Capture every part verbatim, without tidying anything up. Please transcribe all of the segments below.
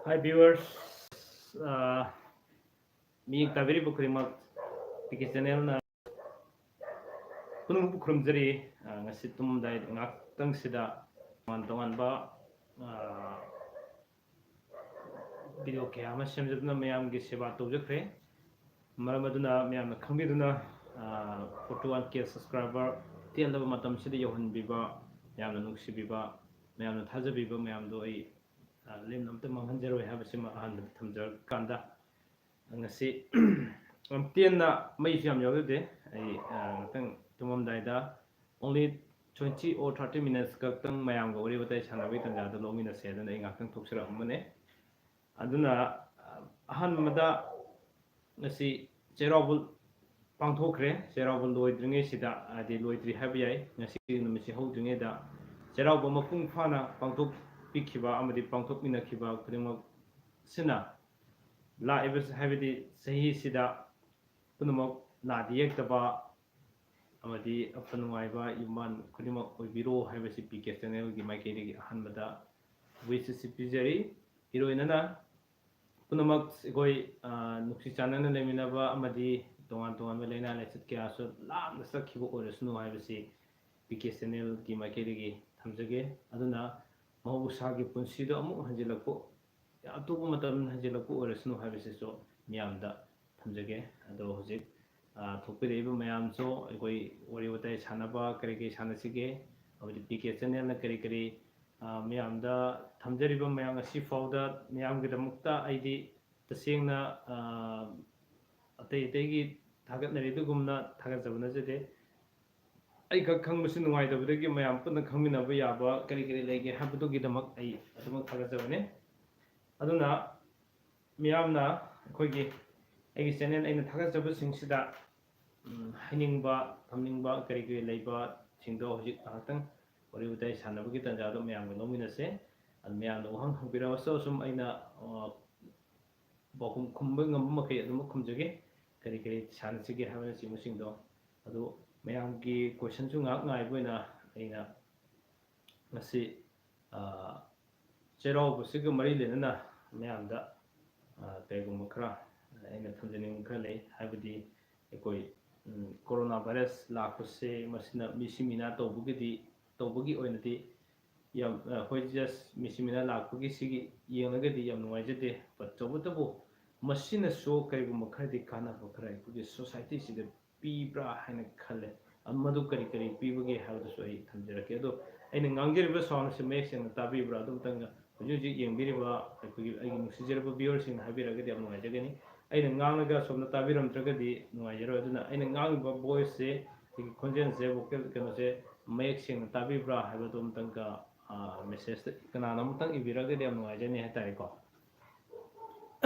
Hi viewers, ꯑꯥ, ꯃꯤꯠꯌꯦꯡ ꯇꯥꯕꯤꯔꯤꯕ ꯈꯨꯗꯤꯡꯃꯛ P K ꯆꯦꯅꯦꯜꯅ ꯄꯨꯝꯅꯃꯛꯄꯨ ꯈꯨꯔꯨꯝꯖꯔꯤ꯫ ꯑꯥ, ꯉꯁꯤ ꯇꯨꯝꯂꯝꯗꯥꯏ ꯉꯥꯏꯍꯥꯛꯇꯪꯁꯤꯗ ꯇꯣꯉꯥꯟ ꯇꯣꯉꯥꯟꯕ, ꯑꯥ, ꯚꯤꯗꯤꯑꯣ ꯀꯌꯥ ꯑꯃ ꯁꯦꯝꯖꯗꯨꯅ ꯃꯌꯥꯝꯒꯤ ꯁꯦꯕꯥ ꯇꯧꯖꯈ꯭ꯔꯦ꯫ ꯃꯔꯝ ꯑꯗꯨꯅ ꯃꯌꯥꯝꯅ ꯈꯪꯕꯤꯗꯨꯅ, ꯑꯥ, forty one K subscriber ꯇꯦꯜꯂꯕ ꯃꯇꯝꯁꯤꯗ ꯌꯧꯍꯟꯕꯤꯕ, ꯃꯌꯥꯝꯅ ꯅꯨꯡꯁꯤꯕꯤꯕ, ꯃꯌꯥꯝꯅ ꯊꯥꯖꯕꯤꯕ ꯃꯌꯥꯝꯗꯣ ꯑꯩ, ꯑꯥ, ꯂꯦꯝꯅ ꯑꯝꯇ ꯃꯥꯡꯍꯟꯖꯔꯣꯏ ꯍꯥꯏꯕꯁꯤꯃ ꯑꯍꯥꯟꯕꯗ ꯊꯝꯖꯔꯀꯥꯟꯗ, ꯉꯁꯤ ꯌꯥꯝ ꯇꯦꯟꯅ, ꯃꯩꯁꯨ ꯌꯥꯝ ꯌꯥꯎꯖꯗꯦ꯫ ꯑꯩ, ꯑꯥ, ꯉꯥꯛꯇꯪ ꯇꯨꯝꯃꯝꯗꯥꯏꯗ only twenty or thirty minutes ꯈꯛꯇꯪ ꯃꯌꯥꯝꯒ ꯋꯥꯔꯤ ꯋꯥꯇꯥꯏ ꯁꯥꯟꯅꯕꯒꯤ ꯇꯥꯟꯖꯥꯗꯣ ꯂꯧꯃꯤꯟꯅꯁꯦ ꯍꯥꯏꯗꯅ ꯑꯩ ꯉꯥꯛꯇꯪ ꯊꯣꯛꯆꯔꯛꯑꯝꯕꯅꯦ꯫ ꯑꯗꯨꯅ, ꯑꯥ, ꯑꯍꯥꯟꯕꯗ ꯉꯁꯤ ꯆꯩꯔꯥꯎꯕ ꯄꯥꯡꯊꯣꯛꯈ꯭ꯔꯦ꯫ ꯆꯩꯔꯥꯎꯕ ꯂꯣꯏꯗ꯭ꯔꯤꯉꯩꯁꯤꯗ, ꯍꯥꯏꯗꯤ ꯂꯣꯏꯗ꯭ꯔꯤ ꯍꯥꯏꯕ ꯌꯥꯏ, ꯉꯁꯤꯒꯤ ꯅꯨꯃꯤꯠꯁꯤ ꯍꯧꯗ꯭ꯔꯤꯉꯩꯗ ꯆꯩꯔꯥꯎꯕ ꯃꯄꯨꯡ ꯐꯥꯅ ꯄꯥꯡꯊꯣꯛꯄꯤꯈꯤꯕ ꯑꯃꯗꯤ ꯄꯥꯡꯊꯣꯛꯃꯤꯟꯅꯈꯤꯕ ꯈꯨꯗꯤꯡꯃꯛꯁꯤꯅ ꯂꯥꯛꯏꯕ, ꯍꯥꯏꯕꯗꯤ ꯆꯍꯤꯁꯤꯗ ꯄꯨꯝꯅꯃꯛ ꯅꯥꯗ ꯌꯦꯛꯇꯕ ꯑꯃꯗꯤ ꯑꯐ ꯅꯨꯡꯉꯥꯏꯕ ꯌꯨꯝꯕꯥꯟ ꯈꯨꯗꯤꯡꯃꯛ ꯑꯣꯏꯕꯤꯔꯣ ꯍꯥꯏꯕꯁꯤ ꯄꯤ ꯀꯦ ꯆꯦꯅꯦꯜꯒꯤ ꯃꯥꯏꯀꯩꯗꯒꯤ ꯑꯍꯥꯟꯕꯗ wish ꯑꯁꯤ ꯄꯤꯖꯔꯤ꯫ ꯏꯔꯣꯏꯅꯅ ꯄꯨꯝꯅꯃꯛ ꯑꯩꯈꯣꯏ, ꯑ, ꯅꯨꯡꯁꯤ ꯆꯥꯟꯅꯅ ꯂꯩꯃꯤꯟꯅꯕ ꯑꯃꯗꯤ ꯇꯣꯉꯥꯟ ꯇꯣꯉꯥꯟꯕ ꯂꯥꯏꯅꯥ ꯂꯥꯏꯆꯠ ꯀꯌꯥꯁꯨ ꯂꯥꯞꯅ ꯆꯠꯈꯤꯕ ꯑꯣꯏꯔꯁꯅꯨ ꯍꯥꯏꯕꯁꯤ ꯄꯤ ꯀꯦ ꯆꯦꯅꯦꯜꯒꯤ ꯃꯥꯏꯀꯩꯗꯒꯤ ꯊꯝꯖꯒꯦ꯫ ꯑꯗꯨꯅ ꯃꯍꯧꯁꯥꯒꯤ ꯄꯨꯟꯁꯤꯗꯣ ꯑꯃꯨꯛ ꯍꯟꯖꯤꯜꯂꯛꯄ, ꯑꯇꯣꯞꯄ ꯃꯇꯝ ꯍꯟꯖꯤꯜꯂꯛꯄ ꯑꯣꯏꯔꯁꯅꯨ ꯍꯥꯏꯕꯁꯤꯁꯨ ꯃꯤꯌꯥꯝꯗ ꯊꯝꯖꯒꯦ꯫ ꯑꯗꯣ ꯍꯧꯖꯤꯛ, ꯑ, ꯊꯣꯛꯄꯤꯔꯛꯏꯕ ꯃꯌꯥꯝꯁꯨ ꯑꯩꯈꯣꯏ ꯋꯥꯔꯤ ꯋꯥꯇꯥꯏ ꯁꯥꯟꯅꯕ ꯀꯔꯤ ꯀꯔꯤ ꯁꯥꯟꯅꯁꯤꯒꯦ, ꯑꯃꯗꯤ ꯄꯤ ꯀꯦ ꯆꯦꯅꯦꯜꯅ ꯀꯔꯤ ꯀꯔꯤ, ꯑ, ꯃꯌꯥꯝꯗ ꯊꯝꯖꯔꯤꯕ ꯃꯌꯥꯝ ꯉꯁꯤ ꯐꯥꯎꯗ ꯃꯌꯥꯝꯒꯤꯗꯃꯛꯇ ꯑꯩꯗꯤ ꯇꯁꯦꯡꯅ, ꯑ, ꯑꯇꯩ ꯑꯇꯩꯒꯤ ꯊꯥꯒꯠꯅꯔꯤꯗꯨꯒꯨꯝꯅ ꯊꯥꯒꯠꯆꯕ ꯅꯠꯆꯗꯦ꯫ ꯑꯩꯈꯛ ꯈꯪꯕꯁꯨ ꯅꯨꯡꯉꯥꯏꯇꯕꯗꯒꯤ ꯃꯌꯥꯝ ꯄꯨꯟꯅ ꯈꯪꯃꯤꯟꯅꯕ ꯌꯥꯕ ꯀꯔꯤ ꯀꯔꯤ ꯂꯩꯒꯦ ꯍꯥꯏꯕꯗꯨꯒꯤꯗꯃꯛ ꯑꯩ ꯑꯗꯨꯃꯛ ꯊꯥꯒꯠꯆꯕꯅꯤ꯫ ꯑꯗꯨꯅ ꯃꯤꯌꯥꯝꯅ ꯑꯩꯈꯣꯏꯒꯤ, ꯑꯩꯒꯤ ꯆꯦꯅꯦꯜ ꯑꯩꯅ ꯊꯥꯒꯠꯆꯕꯁꯤꯡꯁꯤꯗ, ꯎꯝ, ꯍꯥꯏꯅꯤꯡꯕ, ꯊꯝꯅꯤꯡꯕ ꯀꯔꯤ ꯀꯔꯤ ꯂꯩꯕꯁꯤꯡꯗꯣ ꯍꯧꯖꯤꯛ ꯉꯥꯏꯍꯥꯛꯇꯪ ꯋꯥꯔꯤ ꯋꯥꯇꯥꯏ ꯁꯥꯟꯅꯕꯒꯤ ꯇꯥꯟꯖꯥꯗꯣ ꯃꯌꯥꯝꯒ ꯂꯧꯃꯤꯟꯅꯁꯦ꯫ ꯑꯗꯨ ꯃꯌꯥꯝꯅ ꯋꯥꯍꯪ ꯍꯪꯕꯤꯔꯛꯑꯁꯨ ꯑꯁꯨꯝ ꯑꯩꯅ, ꯑ, ꯄꯥꯎꯈꯨꯝ ꯈꯨꯝꯕ ꯉꯝꯕ ꯃꯈꯩ ꯑꯗꯨꯃꯛ ꯈꯨꯝꯖꯒꯦ꯫ ꯀꯔꯤ ꯀꯔꯤ ꯁꯥꯟꯅꯁꯤꯒꯦ ꯍꯥꯏꯕꯅꯆꯤꯡꯕꯁꯤꯡꯗꯣ꯫ ꯑꯗꯨ ꯃꯌꯥꯝꯒꯤ questionꯁꯨ ꯉꯥꯏꯍꯥꯛ ꯉꯥꯏꯕ ꯑꯣꯏꯅ ꯑꯩꯅ ꯉꯁꯤ, ꯑ, ꯆꯩꯔꯥꯎꯕꯁꯤꯒ ꯃꯔꯤ ꯂꯩꯅꯅ ꯃꯌꯥꯝꯗ ꯀꯔꯤꯒꯨꯝꯕ ꯈꯔ ꯑꯩꯅ ꯊꯝꯖꯅꯤꯡꯕ ꯈꯔ ꯂꯩ꯫ ꯍꯥꯏꯕꯗꯤ ꯑꯩꯈꯣꯏ ꯀꯣꯔꯣꯅꯥ ꯚꯥꯏꯔꯁ ꯂꯥꯛꯄꯁꯦ ꯃꯁꯤꯅ ꯃꯤꯁꯤ ꯃꯤꯅꯥ ꯇꯧꯕꯒꯤꯗꯤ ꯇꯧꯕꯒꯤ ꯑꯣꯏꯅꯗꯤ ꯌꯥꯝ ꯑꯩꯈꯣꯏ ꯖꯁ ꯃꯤꯁꯤ ꯃꯤꯅꯥ ꯂꯥꯛꯄꯒꯤ ꯁꯤꯒꯤ ꯌꯦꯡꯂꯒꯗꯤ ꯌꯥꯝ ꯅꯨꯡꯉꯥꯏꯖꯗꯦ꯫ ꯕꯠ ꯇꯧꯕꯇꯕꯨ ꯃꯁꯤꯅꯁꯨ ꯀꯔꯤꯒꯨꯝꯕ ꯈꯔꯗꯤ ꯀꯥꯟꯅꯕ ꯈꯔ ꯑꯩꯈꯣꯏꯒꯤ ꯁꯣꯁꯥꯏꯇꯤꯁꯤꯗ ꯄꯤꯕ꯭ꯔꯥ ꯍꯥꯏꯅ ꯈꯜꯂꯦ꯫ ꯃꯗꯨ ꯀꯔꯤ ꯀꯔꯤ ꯄꯤꯕꯒꯦ ꯍꯥꯏꯕꯗꯨꯁꯨ ꯑꯩ ꯊꯝꯖꯔꯛꯀꯦ꯫ ꯑꯗꯣ ꯑꯩꯅ ꯉꯥꯡꯖꯔꯤꯕ ꯁꯥꯎꯟꯁꯦ ꯃꯌꯦꯛ ꯁꯦꯡꯅ ꯇꯥꯕꯤꯕ꯭ꯔꯥ? ꯑꯗꯨ ꯑꯃꯇꯪꯒ ꯍꯧꯖꯤꯛ ꯍꯧꯖꯤꯛ ꯌꯦꯡꯕꯤꯔꯤꯕ ꯑꯩꯈꯣꯏꯒꯤ ꯑꯩꯒꯤ ꯅꯨꯡꯁꯤꯖꯔꯕ ꯚꯤꯌꯨꯋꯔꯁꯤꯡꯅ ꯍꯥꯏꯕꯤꯔꯒꯗꯤ ꯌꯥꯝ ꯅꯨꯡꯉꯥꯏꯖꯒꯅꯤ꯫ ꯑꯩꯅ ꯉꯥꯡꯂꯒ ꯁꯣꯝꯗ ꯇꯥꯕꯤꯔꯝꯗ꯭ꯔꯒꯗꯤ ꯅꯨꯡꯉꯥꯏꯖꯔꯣꯏ꯫ ꯑꯗꯨꯅ ꯑꯩꯅ ꯉꯥꯡꯉꯤꯕ ꯚꯣꯏꯁꯁꯦ, ꯑꯩꯒꯤ ꯈꯣꯟꯖꯦꯜꯁꯦ, ꯚꯣꯀꯦꯜ ꯀꯩꯅꯣꯁꯦ ꯃꯌꯦꯛ ꯁꯦꯡꯅ ꯇꯥꯕꯤꯕ꯭ꯔꯥ ꯍꯥꯏꯕꯗꯨ ꯑꯃꯇꯪꯒ ꯃꯦꯁꯦꯖꯇ ꯀꯅꯥꯅꯣ ꯑꯃꯇꯪ ꯏꯕꯤꯔꯒꯗꯤ ꯌꯥꯝ ꯅꯨꯡꯉꯥꯏꯖꯅꯤ ꯍꯥꯏꯇꯥꯔꯦꯀꯣ꯫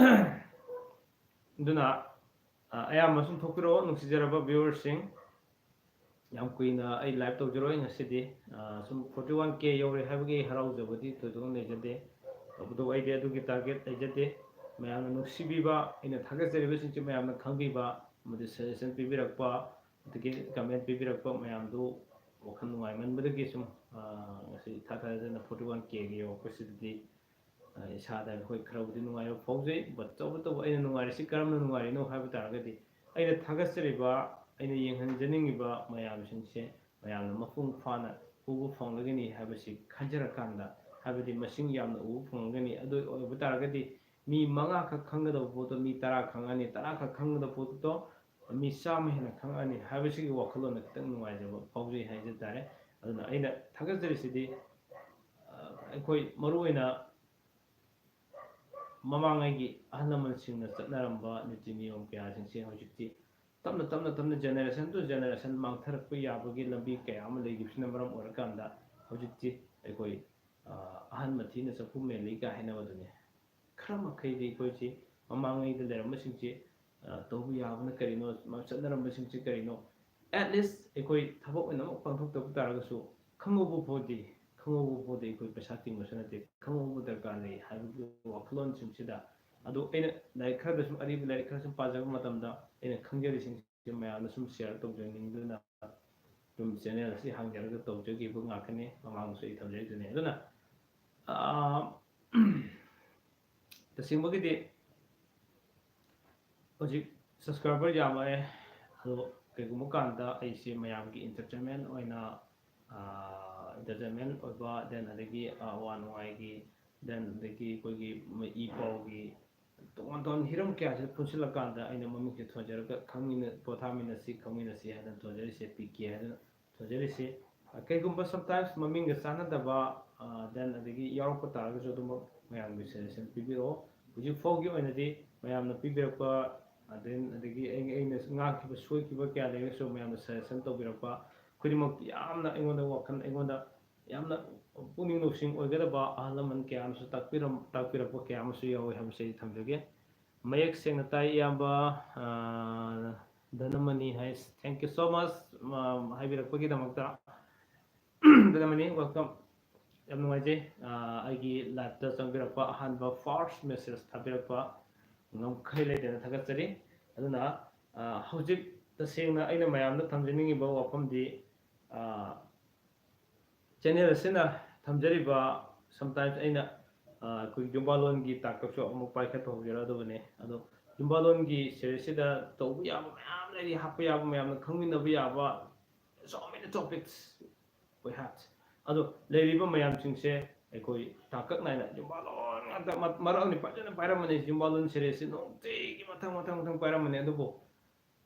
ꯑꯗꯨꯅ ꯑꯌꯥꯝꯕ ꯁꯨꯝ ꯊꯣꯛꯄꯤꯔꯛꯑꯣ ꯅꯨꯡꯁꯤꯖꯔꯕ ꯚꯤꯌꯨꯋꯔꯁꯤꯡ꯫ ꯌꯥꯝ ꯀꯨꯏꯅ ꯑꯩ ꯂꯥꯏꯚ ꯇꯧꯖꯔꯣꯏ ꯉꯁꯤꯗꯤ꯫ ꯁꯨꯝ ꯐꯣꯔꯇꯤ ꯋꯥꯟ ꯀꯦ ꯌꯧꯔꯦ ꯍꯥꯏꯕꯒꯤ ꯍꯔꯥꯎꯖꯕꯗꯤ ꯊꯣꯏꯗꯣꯛꯅ ꯂꯩꯖꯗꯦ꯫ ꯇꯧꯕꯇꯕꯨ ꯑꯩꯗꯤ ꯑꯗꯨꯒꯤ ꯇꯥꯔꯒꯦꯠ ꯂꯩꯖꯗꯦ꯫ ꯃꯌꯥꯝꯅ ꯅꯨꯡꯁꯤꯕꯤꯕ, ꯑꯩꯅ ꯊꯥꯒꯠꯆꯔꯤꯕꯁꯤꯡꯁꯦ ꯃꯌꯥꯝꯅ ꯈꯪꯕꯤꯕ, ꯑꯃꯗꯤ ꯁꯖꯦꯁꯟ ꯄꯤꯕꯤꯔꯛꯄ, ꯑꯗꯒꯤ ꯀꯃꯦꯟ ꯄꯤꯕꯤꯔꯛꯄ ꯃꯌꯥꯝꯗꯨ ꯋꯥꯈꯜ ꯅꯨꯡꯉꯥꯏꯃꯟꯕꯗꯒꯤ ꯁꯨꯝ ꯉꯁꯤ ꯏꯊꯥ ꯊꯥꯖꯗꯅ ꯐꯣꯔꯇꯤ ꯋꯥꯟ ꯀꯦꯒꯤ ꯌꯧꯔꯛꯄꯁꯤꯗꯗꯤ ꯏꯁꯥꯗ ꯑꯩꯈꯣꯏ ꯈꯔꯕꯨꯗꯤ ꯅꯨꯡꯉꯥꯏꯕ ꯐꯥꯎꯖꯩ꯫ ꯕꯠ ꯇꯧꯕꯇꯕꯨ ꯑꯩꯅ ꯅꯨꯡꯉꯥꯏꯔꯤꯁꯤ ꯀꯔꯝꯅ ꯅꯨꯡꯉꯥꯏꯔꯤꯅꯣ ꯍꯥꯏꯕ ꯇꯥꯔꯒꯗꯤ, ꯑꯩꯅ ꯊꯥꯒꯠꯆꯔꯤꯕ, ꯑꯩꯅ ꯌꯦꯡꯍꯟꯖꯅꯤꯡꯉꯤꯕ ꯃꯌꯥꯝꯁꯤꯡꯁꯦ ꯃꯌꯥꯝꯅ ꯃꯄꯨꯡ ꯐꯥꯅ ꯎꯕ ꯐꯪꯂꯒꯅꯤ ꯍꯥꯏꯕꯁꯤ ꯈꯟꯖꯔꯀꯥꯟꯗ, ꯍꯥꯏꯕꯗꯤ ꯃꯁꯤꯡ ꯌꯥꯝꯅ ꯎꯕ ꯐꯪꯂꯒꯅꯤ꯫ ꯑꯗꯨ ꯑꯣꯏꯕ ꯇꯥꯔꯒꯗꯤ ꯃꯤ ꯃꯉꯥꯈꯛ ꯈꯪꯒꯗꯕ ꯄꯣꯠꯇꯣ ꯃꯤ ꯇꯔꯥ ꯈꯪꯉꯅꯤ, ꯇꯔꯥꯈꯛ ꯈꯪꯒꯗꯕ ꯄꯣꯠꯇꯣ ꯃꯤ ꯆꯥꯝꯃ ꯍꯦꯟꯅ ꯈꯪꯉꯛꯑꯅꯤ ꯍꯥꯏꯕꯁꯤꯒꯤ ꯋꯥꯈꯜꯂꯣꯟꯗ ꯈꯤꯇꯪ ꯅꯨꯡꯉꯥꯏꯖꯕ ꯐꯥꯎꯖꯩ ꯍꯥꯏꯖ ꯇꯥꯔꯦ꯫ ꯑꯗꯨꯅ ꯑꯩꯅ ꯊꯥꯒꯠꯆꯔꯤꯁꯤꯗꯤ ꯑꯩꯈꯣꯏ ꯃꯔꯨꯑꯣꯏꯅ ꯃꯃꯥꯡꯉꯩꯒꯤ ꯑꯍꯜ ꯂꯃꯟꯁꯤꯡꯅ ꯆꯠꯅꯔꯝꯕ ꯅꯤꯇꯤ ꯅꯤꯌꯣꯝ ꯀꯌꯥꯁꯤꯡꯁꯦ ꯍꯧꯖꯤꯛꯇꯤ ꯇꯞꯅ ꯇꯞꯅ ꯇꯞꯅ generation to generation ꯃꯥꯡꯊꯔꯛꯄ ꯌꯥꯕꯒꯤ ꯂꯝꯕꯤ ꯀꯌꯥ ꯑꯃ ꯂꯩꯈꯤꯕꯁꯤꯅ ꯃꯔꯝ ꯑꯣꯏꯔꯀꯥꯟꯗ ꯍꯧꯖꯤꯛꯇꯤ ꯑꯩꯈꯣꯏ ꯑꯍꯟ ꯃꯊꯤꯅ ꯆꯐꯨ ꯃꯦꯜꯂꯤ ꯀꯥꯏ ꯍꯥꯏꯅꯕꯗꯨꯅꯤ꯫ ꯈꯔ ꯃꯈꯩꯗꯤ ꯑꯩꯈꯣꯏꯁꯤ ꯃꯃꯥꯡꯉꯩꯗ ꯂꯩꯔꯝꯕꯁꯤꯡꯁꯤ ꯇꯧꯕ ꯌꯥꯕꯅ ꯀꯔꯤꯅꯣ, ꯆꯠꯅꯔꯝꯕꯁꯤꯡꯁꯤ ꯀꯔꯤꯅꯣ, at least ꯑꯩꯈꯣꯏ ꯊꯕꯛ ꯑꯣꯏꯅꯃꯛ ꯄꯥꯡꯊꯣꯛꯇꯕ ꯇꯥꯔꯒꯁꯨ ꯈꯪꯍꯧꯕ ꯐꯥꯎꯗꯤ, ꯈꯪꯍꯧꯕ ꯐꯥꯎꯗꯤ ꯑꯩꯈꯣꯏ ꯄꯩꯁꯥ ꯇꯤꯡꯕꯁꯨ ꯅꯠꯇꯦ, ꯈꯪꯍꯧꯕ ꯗꯔꯀꯥꯔ ꯂꯩ ꯍꯥꯏꯕꯒꯤ ꯋꯥꯈꯜꯂꯣꯟꯁꯤꯡꯁꯤꯗ꯫ ꯑꯗꯣ ꯑꯩꯅ ꯂꯥꯏꯔꯤꯛ ꯈꯔꯗ ꯁꯨꯝ, ꯑꯔꯤꯕ ꯂꯥꯏꯔꯤꯛ ꯈꯔ ꯁꯨꯝ ꯄꯥꯖꯕ ꯃꯇꯝꯗ ꯑꯩꯅ ꯈꯪꯖꯔꯤꯁꯤꯡꯁꯦ ꯃꯌꯥꯝꯗ ꯁꯨꯝ share ꯇꯧꯖꯅꯤꯡꯗꯨꯅ ꯑꯗꯨꯝ channel ꯑꯁꯤ ꯍꯥꯡꯖꯔꯒ ꯇꯧꯖꯈꯤꯕ ꯉꯥꯛꯇꯅꯤ꯫ ꯃꯃꯥꯡꯗꯁꯨ ꯑꯩ ꯊꯝꯖꯔꯤꯗꯨꯅꯤ꯫ ꯑꯗꯨꯅ ꯇꯁꯦꯡꯕꯒꯤꯗꯤ ꯍꯧꯖꯤꯛ subscriber ꯌꯥꯝꯃꯛꯑꯦ꯫ ꯑꯗꯣ ꯀꯩꯒꯨꯝꯕ ꯀꯥꯟꯗ ꯑꯩꯁꯦ ꯃꯌꯥꯝꯒꯤ entertainment ꯑꯣꯏꯅ, entertainment ꯑꯣꯏꯕ, then ꯑꯗꯒꯤ ꯑꯋꯥ ꯅꯨꯡꯉꯥꯏꯒꯤ, then ꯑꯗꯒꯤ ꯑꯩꯈꯣꯏꯒꯤ ꯏ ꯄꯥꯎꯒꯤ ꯇꯣꯉꯥꯟ ꯇꯣꯉꯥꯟꯕ ꯍꯤꯔꯝ ꯀꯌꯥꯁꯤꯗ ꯄꯨꯟꯁꯤꯜꯂꯀꯥꯟꯗ ꯑꯩꯅ ꯃꯃꯤꯡꯁꯦ ꯊꯣꯟꯖꯔꯒ ꯈꯪꯃꯤꯟꯅ ꯄꯣꯊꯥꯃꯤꯟꯅꯁꯤ, ꯈꯪꯃꯤꯟꯅꯁꯤ ꯍꯥꯏꯗꯅ ꯊꯣꯟꯖꯔꯤꯁꯦ, ꯄꯤꯛꯀꯦ ꯍꯥꯏꯗꯅ ꯊꯣꯟꯖꯔꯤꯁꯤ꯫ ꯀꯩꯒꯨꯝꯕ sometimes ꯃꯃꯤꯡꯒ ꯆꯥꯟꯅꯗꯕ, then ꯑꯗꯒꯤ ꯌꯥꯎꯔꯛꯄ ꯇꯥꯔꯒꯁꯨ ꯑꯗꯨꯃꯛ ꯃꯌꯥꯝꯒꯤ suggestion ꯄꯤꯕꯤꯔꯛꯑꯣ꯫ ꯍꯧꯖꯤꯛ ꯐꯥꯎꯒꯤ ꯑꯣꯏꯅꯗꯤ ꯃꯌꯥꯝꯅ ꯄꯤꯕꯤꯔꯛꯄ, then ꯑꯗꯒꯤ ꯑꯩ ꯑꯩꯅ ꯉꯥꯡꯈꯤꯕ ꯁꯣꯏꯈꯤꯕ ꯀꯌꯥ ꯂꯩꯔꯒꯁꯨ ꯃꯌꯥꯝꯅ suggestion ꯇꯧꯕꯤꯔꯛꯄ ꯈꯨꯗꯤꯡꯃꯛꯇꯤ ꯌꯥꯝꯅ ꯑꯩꯉꯣꯟꯗ ꯋꯥꯈꯜ, ꯑꯩꯉꯣꯟꯗ ꯌꯥꯝꯅ ꯄꯨꯛꯅꯤꯡ ꯂꯧꯁꯤꯡ ꯑꯣꯏꯒꯗꯕ ꯑꯍꯜ ꯂꯃꯟ ꯀꯌꯥ ꯑꯃꯁꯨ ꯇꯥꯛꯄꯤꯔꯝ-, ꯇꯥꯛꯄꯤꯔꯛꯄ ꯀꯌꯥ ꯑꯃꯁꯨ ꯌꯥꯎꯋꯤ ꯍꯥꯏꯕꯁꯦ ꯑꯩ ꯊꯝꯖꯒꯦ꯫ ꯃꯌꯦꯛ ꯁꯦꯡꯅ ꯇꯥꯏ ꯏꯌꯥꯝꯕ, ꯑ, ꯙꯅꯃꯅꯤ ꯍꯥꯏ꯫ Thank you so much, ꯑ, ꯍꯥꯏꯕꯤꯔꯛꯄꯒꯤꯗꯃꯛꯇ꯫ ꯙꯅꯃꯅꯤ, welcome꯫ ꯌꯥꯝ ꯅꯨꯡꯉꯥꯏꯖꯩ, ꯑ, ꯑꯩꯒꯤ live-ꯇ ꯆꯪꯕꯤꯔꯛꯄ ꯑꯍꯥꯟꯕ first message ꯊꯥꯕꯤꯔꯛꯄ ꯉꯝꯈꯩ ꯂꯩꯇꯅ ꯊꯥꯒꯠꯆꯔꯤ꯫ ꯑꯗꯨꯅ, ꯑ, ꯍꯧꯖꯤꯛ ꯇꯁꯦꯡꯅ ꯑꯩꯅ ꯃꯌꯥꯝꯗ ꯊꯝꯖꯅꯤꯡꯉꯤꯕ ꯋꯥꯐꯝꯗꯤ, ꯑ, channel ꯑꯁꯤꯅ ꯊꯝꯖꯔꯤꯕ, sometimes ꯑꯩꯅ, ꯑ, ꯑꯩꯈꯣꯏ ꯌꯨꯝꯕꯥꯂꯣꯟꯒꯤ ꯇꯥꯡꯀꯛꯁꯨ ꯑꯃꯨꯛ ꯄꯥꯏꯈꯠꯄ ꯍꯧꯖꯔꯛꯑꯗꯕꯅꯦ꯫ ꯑꯗꯣ ꯌꯨꯝꯕꯥꯂꯣꯟꯒꯤ series-ꯁꯤꯗ ꯇꯧꯕ ꯌꯥꯕ ꯃꯌꯥꯝ ꯂꯩꯔꯤ, ꯍꯥꯞꯄ ꯌꯥꯕ ꯃꯌꯥꯝꯅ ꯈꯪꯃꯤꯟꯅꯕ ꯌꯥꯕ, so many topics we have꯫ ꯑꯗꯣ ꯂꯩꯔꯤꯕ ꯃꯌꯥꯝꯁꯤꯡꯁꯦ ꯑꯩꯈꯣꯏ ꯇꯥꯡꯀꯛ ꯅꯥꯏꯅ ꯌꯨꯝꯕꯥꯂꯣꯟ ꯉꯥꯛꯇ ꯃ-, ꯃꯔꯛ ꯑꯅꯤ ꯐꯖꯅ ꯄꯥꯏꯔꯝꯕꯅꯤ, ꯌꯨꯝꯕꯥꯂꯣꯟ series-ꯁꯤ ꯅꯨꯡꯇꯤꯒꯤ ꯃꯊꯪ, ꯃꯊꯪ, ꯃꯊꯪ ꯄꯥꯏꯔꯝꯕꯅꯤ꯫ ꯑꯗꯨꯕꯨ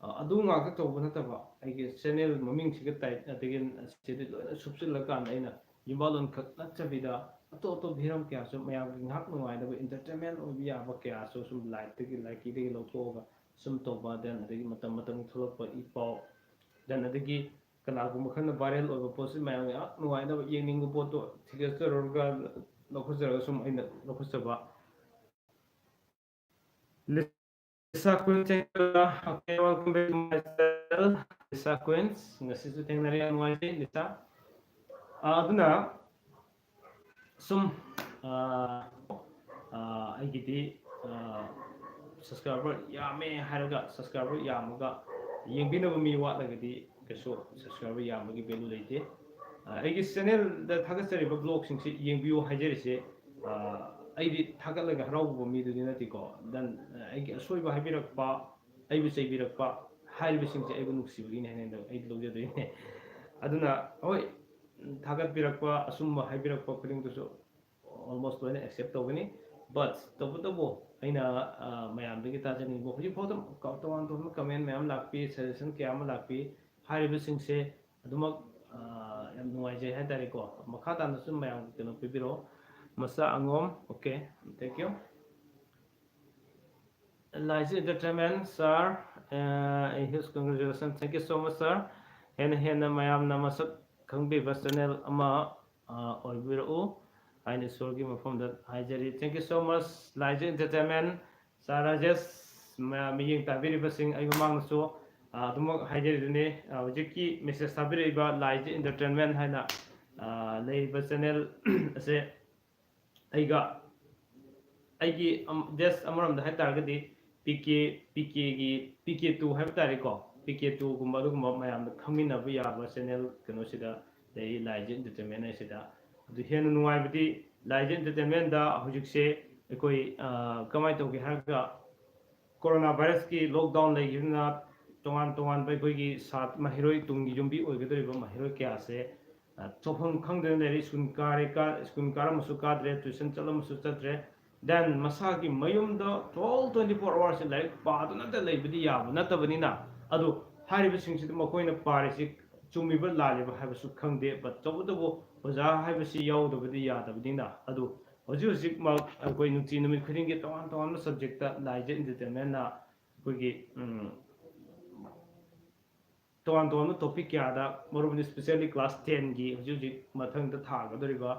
ꯑ, ꯑꯗꯨ ꯉꯥꯛꯇ ꯇꯧꯕ ꯅꯠꯇꯕ, ꯑꯩꯒꯤ channel ꯃꯃꯤꯡꯁꯤꯒ ꯇꯥꯏ-, ꯑꯗꯒꯤ ꯁꯤꯗꯤ ꯂꯣꯏꯅ ꯁꯨꯞꯆꯤꯜꯂꯀꯥꯟꯗ ꯑꯩꯅ ꯌꯨꯝꯕꯥꯂꯣꯟ ꯈꯛ ꯅꯠꯇꯕꯤꯗ ꯑꯇꯣꯞ ꯑꯇꯣꯞꯄ ꯍꯤꯔꯝ ꯀꯌꯥꯁꯨ ꯃꯌꯥꯝꯒꯤ ꯉꯥꯏꯍꯥꯛ ꯅꯨꯡꯉꯥꯏꯅꯕ entertainment ꯑꯣꯏꯕ ꯌꯥꯕ ꯀꯌꯥꯁꯨ ꯁꯨꯝ live-ꯇꯒꯤ, ꯂꯥꯏꯀꯤꯗꯒꯤ ꯂꯧꯊꯣꯛꯑꯒ ꯁꯨꯝ ꯇꯧꯕ, then ꯑꯗꯒꯤ ꯃꯇꯝ ꯃꯇꯝꯒꯤ ꯊꯣꯛꯂꯛꯄ ꯏ ꯄꯥꯎ, then ꯑꯗꯒꯤ ꯀꯅꯥꯒꯨꯝꯕ ꯈꯔꯅ viral ꯑꯣꯏꯕ ꯄꯣꯠꯁꯤ ꯃꯌꯥꯝ ꯉꯥꯏꯍꯥꯛ ꯅꯨꯡꯉꯥꯏꯅꯕ ꯌꯦꯡꯅꯤꯡꯕ ꯄꯣꯠꯇꯣ ꯊꯤꯒꯠꯆꯔꯨꯔꯒ ꯂꯧꯈꯠꯆꯔꯒ ꯁꯨꯝ ꯑꯩꯅ ꯂꯧꯈꯠꯆꯕ꯫ Lisa Queen, thank you. Okay, welcome back to my channel, Lisa Queen. ꯉꯁꯤꯁꯨ ꯊꯦꯡꯅꯔꯦ, ꯌꯥꯝ ꯅꯨꯡꯉꯥꯏꯖꯩ, Lisa꯫ ꯑꯥ, ꯑꯗꯨꯅ ꯁꯨꯝ, ꯑꯥ, ꯑꯥ, ꯑꯩꯒꯤꯗꯤ, ꯑꯥ, subscriber ꯌꯥꯝꯃꯦ ꯍꯥꯏꯔꯒ, subscriber ꯌꯥꯝꯃꯒ ꯌꯦꯡꯕꯤꯅꯕ ꯃꯤ ꯋꯥꯠꯂꯒꯗꯤ ꯀꯩꯁꯨ subscriber ꯌꯥꯝꯕꯒꯤ value ꯂꯩꯇꯦ꯫ ꯑꯥ, ꯑꯩꯒꯤ channel-ꯗ ꯊꯥꯒꯠꯆꯔꯤꯕ vlog-ꯁꯤꯡꯁꯤ ꯌꯦꯡꯕꯤꯌꯨ ꯍꯥꯏꯖꯔꯤꯁꯦ, ꯑꯥ, ꯑꯩꯗꯤ ꯊꯥꯒꯠꯂꯒ ꯍꯔꯥꯎꯕ ꯃꯤꯗꯨꯗꯤ ꯅꯠꯇꯦꯀꯣ꯫ Then ꯑꯩꯒꯤ ꯑꯁꯣꯏꯕ ꯍꯥꯏꯕꯤꯔꯛꯄ, ꯑꯩꯕꯨ ꯆꯩꯕꯤꯔꯛꯄ ꯍꯥꯏꯔꯤꯕꯁꯤꯡꯁꯦ ꯑꯩꯕꯨ ꯅꯨꯡꯁꯤꯕꯒꯤꯅꯤ ꯍꯥꯏꯅ ꯑꯩꯗꯤ ꯂꯧꯖꯗꯣꯏꯅꯦ꯫ ꯑꯗꯨꯅ ꯍꯣꯏ, ꯊꯥꯒꯠꯄꯤꯔꯛꯄ, ꯑꯆꯨꯝꯕ ꯍꯥꯏꯕꯤꯔꯛꯄ ꯈꯨꯗꯤꯡꯗꯨꯁꯨ almost ꯂꯣꯏꯅ accept ꯇꯧꯒꯅꯤ꯫ But ꯇꯧꯕꯇꯕꯨ ꯑꯩꯅ ꯃꯌꯥꯝꯗꯒꯤ ꯇꯥꯖꯅꯤꯡꯕ, ꯍꯧꯖꯤꯛꯐꯥꯎꯗ ꯇꯣꯉꯥꯟ ꯇꯣꯉꯥꯟꯕ comment ꯃꯌꯥꯝ ꯂꯥꯛꯄꯤ, suggestion ꯀꯌꯥ ꯑꯃ ꯂꯥꯛꯄꯤ꯫ ꯍꯥꯏꯔꯤꯕꯁꯤꯡꯁꯦ ꯑꯗꯨꯃꯛ ꯌꯥꯝ ꯅꯨꯡꯉꯥꯏꯖꯩ ꯍꯥꯏꯇꯥꯔꯦꯀꯣ꯫ ꯃꯈꯥ ꯇꯥꯅꯁꯨ ꯃꯌꯥꯝ ꯀꯩꯅꯣ ꯄꯤꯕꯤꯔꯛꯑꯣ꯫ ꯃꯆꯥ ꯑꯉꯣꯝ, okay, thank you꯫ Laiji Entertainment, sir, uh, a huge congratulations. Thank you so much, sir. ꯍꯦꯟꯅ ꯍꯦꯟꯅ ꯃꯌꯥꯝꯅ ꯃꯁꯛ ꯈꯪꯕꯤꯕ channel ꯑꯃ ꯑꯣꯏꯕꯤꯔꯛꯎ ꯍꯥꯏꯅ ꯏꯁꯣꯔꯒꯤ ꯃꯐꯝꯗ ꯍꯥꯏꯖꯔꯤ꯫ Thank you so much, Laiji Entertainment, sir Rajesh, ꯃꯌꯥꯝ ꯃꯤꯠꯌꯦꯡ ꯇꯥꯕꯤꯔꯤꯕꯁꯤꯡ, ꯑꯩ ꯃꯃꯥꯡꯗꯁꯨ ꯑꯗꯨꯃꯛ ꯍꯥꯏꯖꯔꯤꯗꯨꯅꯤ꯫ ꯍꯧꯖꯤꯛꯀꯤ message ꯊꯥꯕꯤꯔꯛꯏꯕ Laiji Entertainment ꯍꯥꯏꯅ ꯂꯩꯔꯤꯕ channel ꯑꯁꯦ ꯑꯩꯒ ꯑꯩꯒꯤ ꯗꯦꯁ ꯑꯃꯔꯣꯝꯗ ꯍꯥꯏ ꯇꯥꯔꯒꯗꯤ ꯄꯤ ꯀꯦ ꯄꯤ ꯀꯦꯒꯤ ꯄꯤ ꯀꯦ ꯇꯨ ꯍꯥꯏꯕ ꯇꯥꯔꯦꯀꯣ꯫ ꯄꯤ ꯀꯦ ꯇꯨꯒꯨꯝꯕ ꯑꯗꯨꯒꯨꯝꯕ ꯃꯌꯥꯝꯗ ꯈꯪꯃꯤꯟꯅꯕ ꯌꯥꯕ channel ꯀꯩꯅꯣꯁꯤꯗ ꯂꯩ, Laiji Entertainment ꯍꯥꯏꯁꯤꯗ꯫ ꯑꯗꯨ ꯍꯦꯟꯅ ꯅꯨꯡꯉꯥꯏꯕꯗꯤ Laiji Entertainmentꯗ ꯍꯧꯖꯤꯛꯁꯦ ꯑꯩꯈꯣꯏ ꯀꯃꯥꯏꯅ ꯇꯧꯒꯦ ꯍꯥꯏꯔꯒ, corona virusꯀꯤ lockdown ꯂꯩꯈꯤꯕꯅ ꯇꯣꯉꯥꯟ ꯇꯣꯉꯥꯟꯕ ꯑꯩꯈꯣꯏꯒꯤ ꯁꯥꯠ ꯃꯍꯩꯔꯣꯏ ꯇꯨꯡꯒꯤ ꯌꯨꯝꯕꯤ ꯑꯣꯏꯒꯗꯧꯔꯤꯕ ꯃꯍꯩꯔꯣꯏ ꯀꯌꯥꯁꯦ ꯊꯣꯛꯐꯝ ꯈꯪꯗꯅ ꯂꯩꯔꯦ꯫ ꯁ꯭ꯀꯨꯜ ꯀꯥꯔꯦ, ꯁ꯭ꯀꯨꯜ ꯀꯥꯔꯝꯃꯁꯨ ꯀꯥꯗ꯭ꯔꯦ, tuition ꯆꯠꯂꯝꯃꯁꯨ ꯆꯠꯇ꯭ꯔꯦ꯫ Then ꯃꯁꯥꯒꯤ ꯃꯌꯨꯝꯗ twelve twenty four hoursꯁꯦ ꯂꯥꯏꯔꯤꯛ ꯄꯥꯗꯨꯅꯇ ꯂꯩꯕꯗꯤ ꯌꯥꯕ ꯅꯠꯇꯕꯅꯤꯅ, ꯑꯗꯨ ꯍꯥꯏꯔꯤꯕꯁꯤꯡꯁꯤꯗ ꯃꯈꯣꯏꯅ ꯄꯥꯔꯤꯁꯤ ꯆꯨꯝꯃꯤꯕ ꯂꯥꯜꯂꯤꯕ ꯍꯥꯏꯕꯁꯨ ꯈꯪꯗꯦ꯫ But ꯇꯧꯕꯇꯕꯨ ꯑꯣꯖꯥ ꯍꯥꯏꯕꯁꯤ ꯌꯥꯎꯗꯕꯗꯤ ꯌꯥꯗꯕꯅꯤꯅ, ꯑꯗꯨ ꯍꯧꯖꯤꯛ ꯍꯧꯖꯤꯛꯃꯛ ꯑꯩꯈꯣꯏ ꯅꯨꯡꯇꯤ ꯅꯨꯃꯤꯠ ꯈꯨꯗꯤꯡꯒꯤ ꯇꯣꯉꯥꯟ ꯇꯣꯉꯥꯟꯕ subjectꯇ Laiji Entertainmentꯅ ꯑꯩꯈꯣꯏꯒꯤ ꯇꯣꯉꯥꯟ ꯇꯣꯉꯥꯟꯕ topic ꯀꯌꯥꯗ, ꯃꯔꯨꯞ specially class tenꯒꯤ ꯍꯧꯖꯤꯛ ꯍꯧꯖꯤꯛ ꯃꯊꯪꯗ ꯊꯥꯒꯗꯧꯔꯤꯕ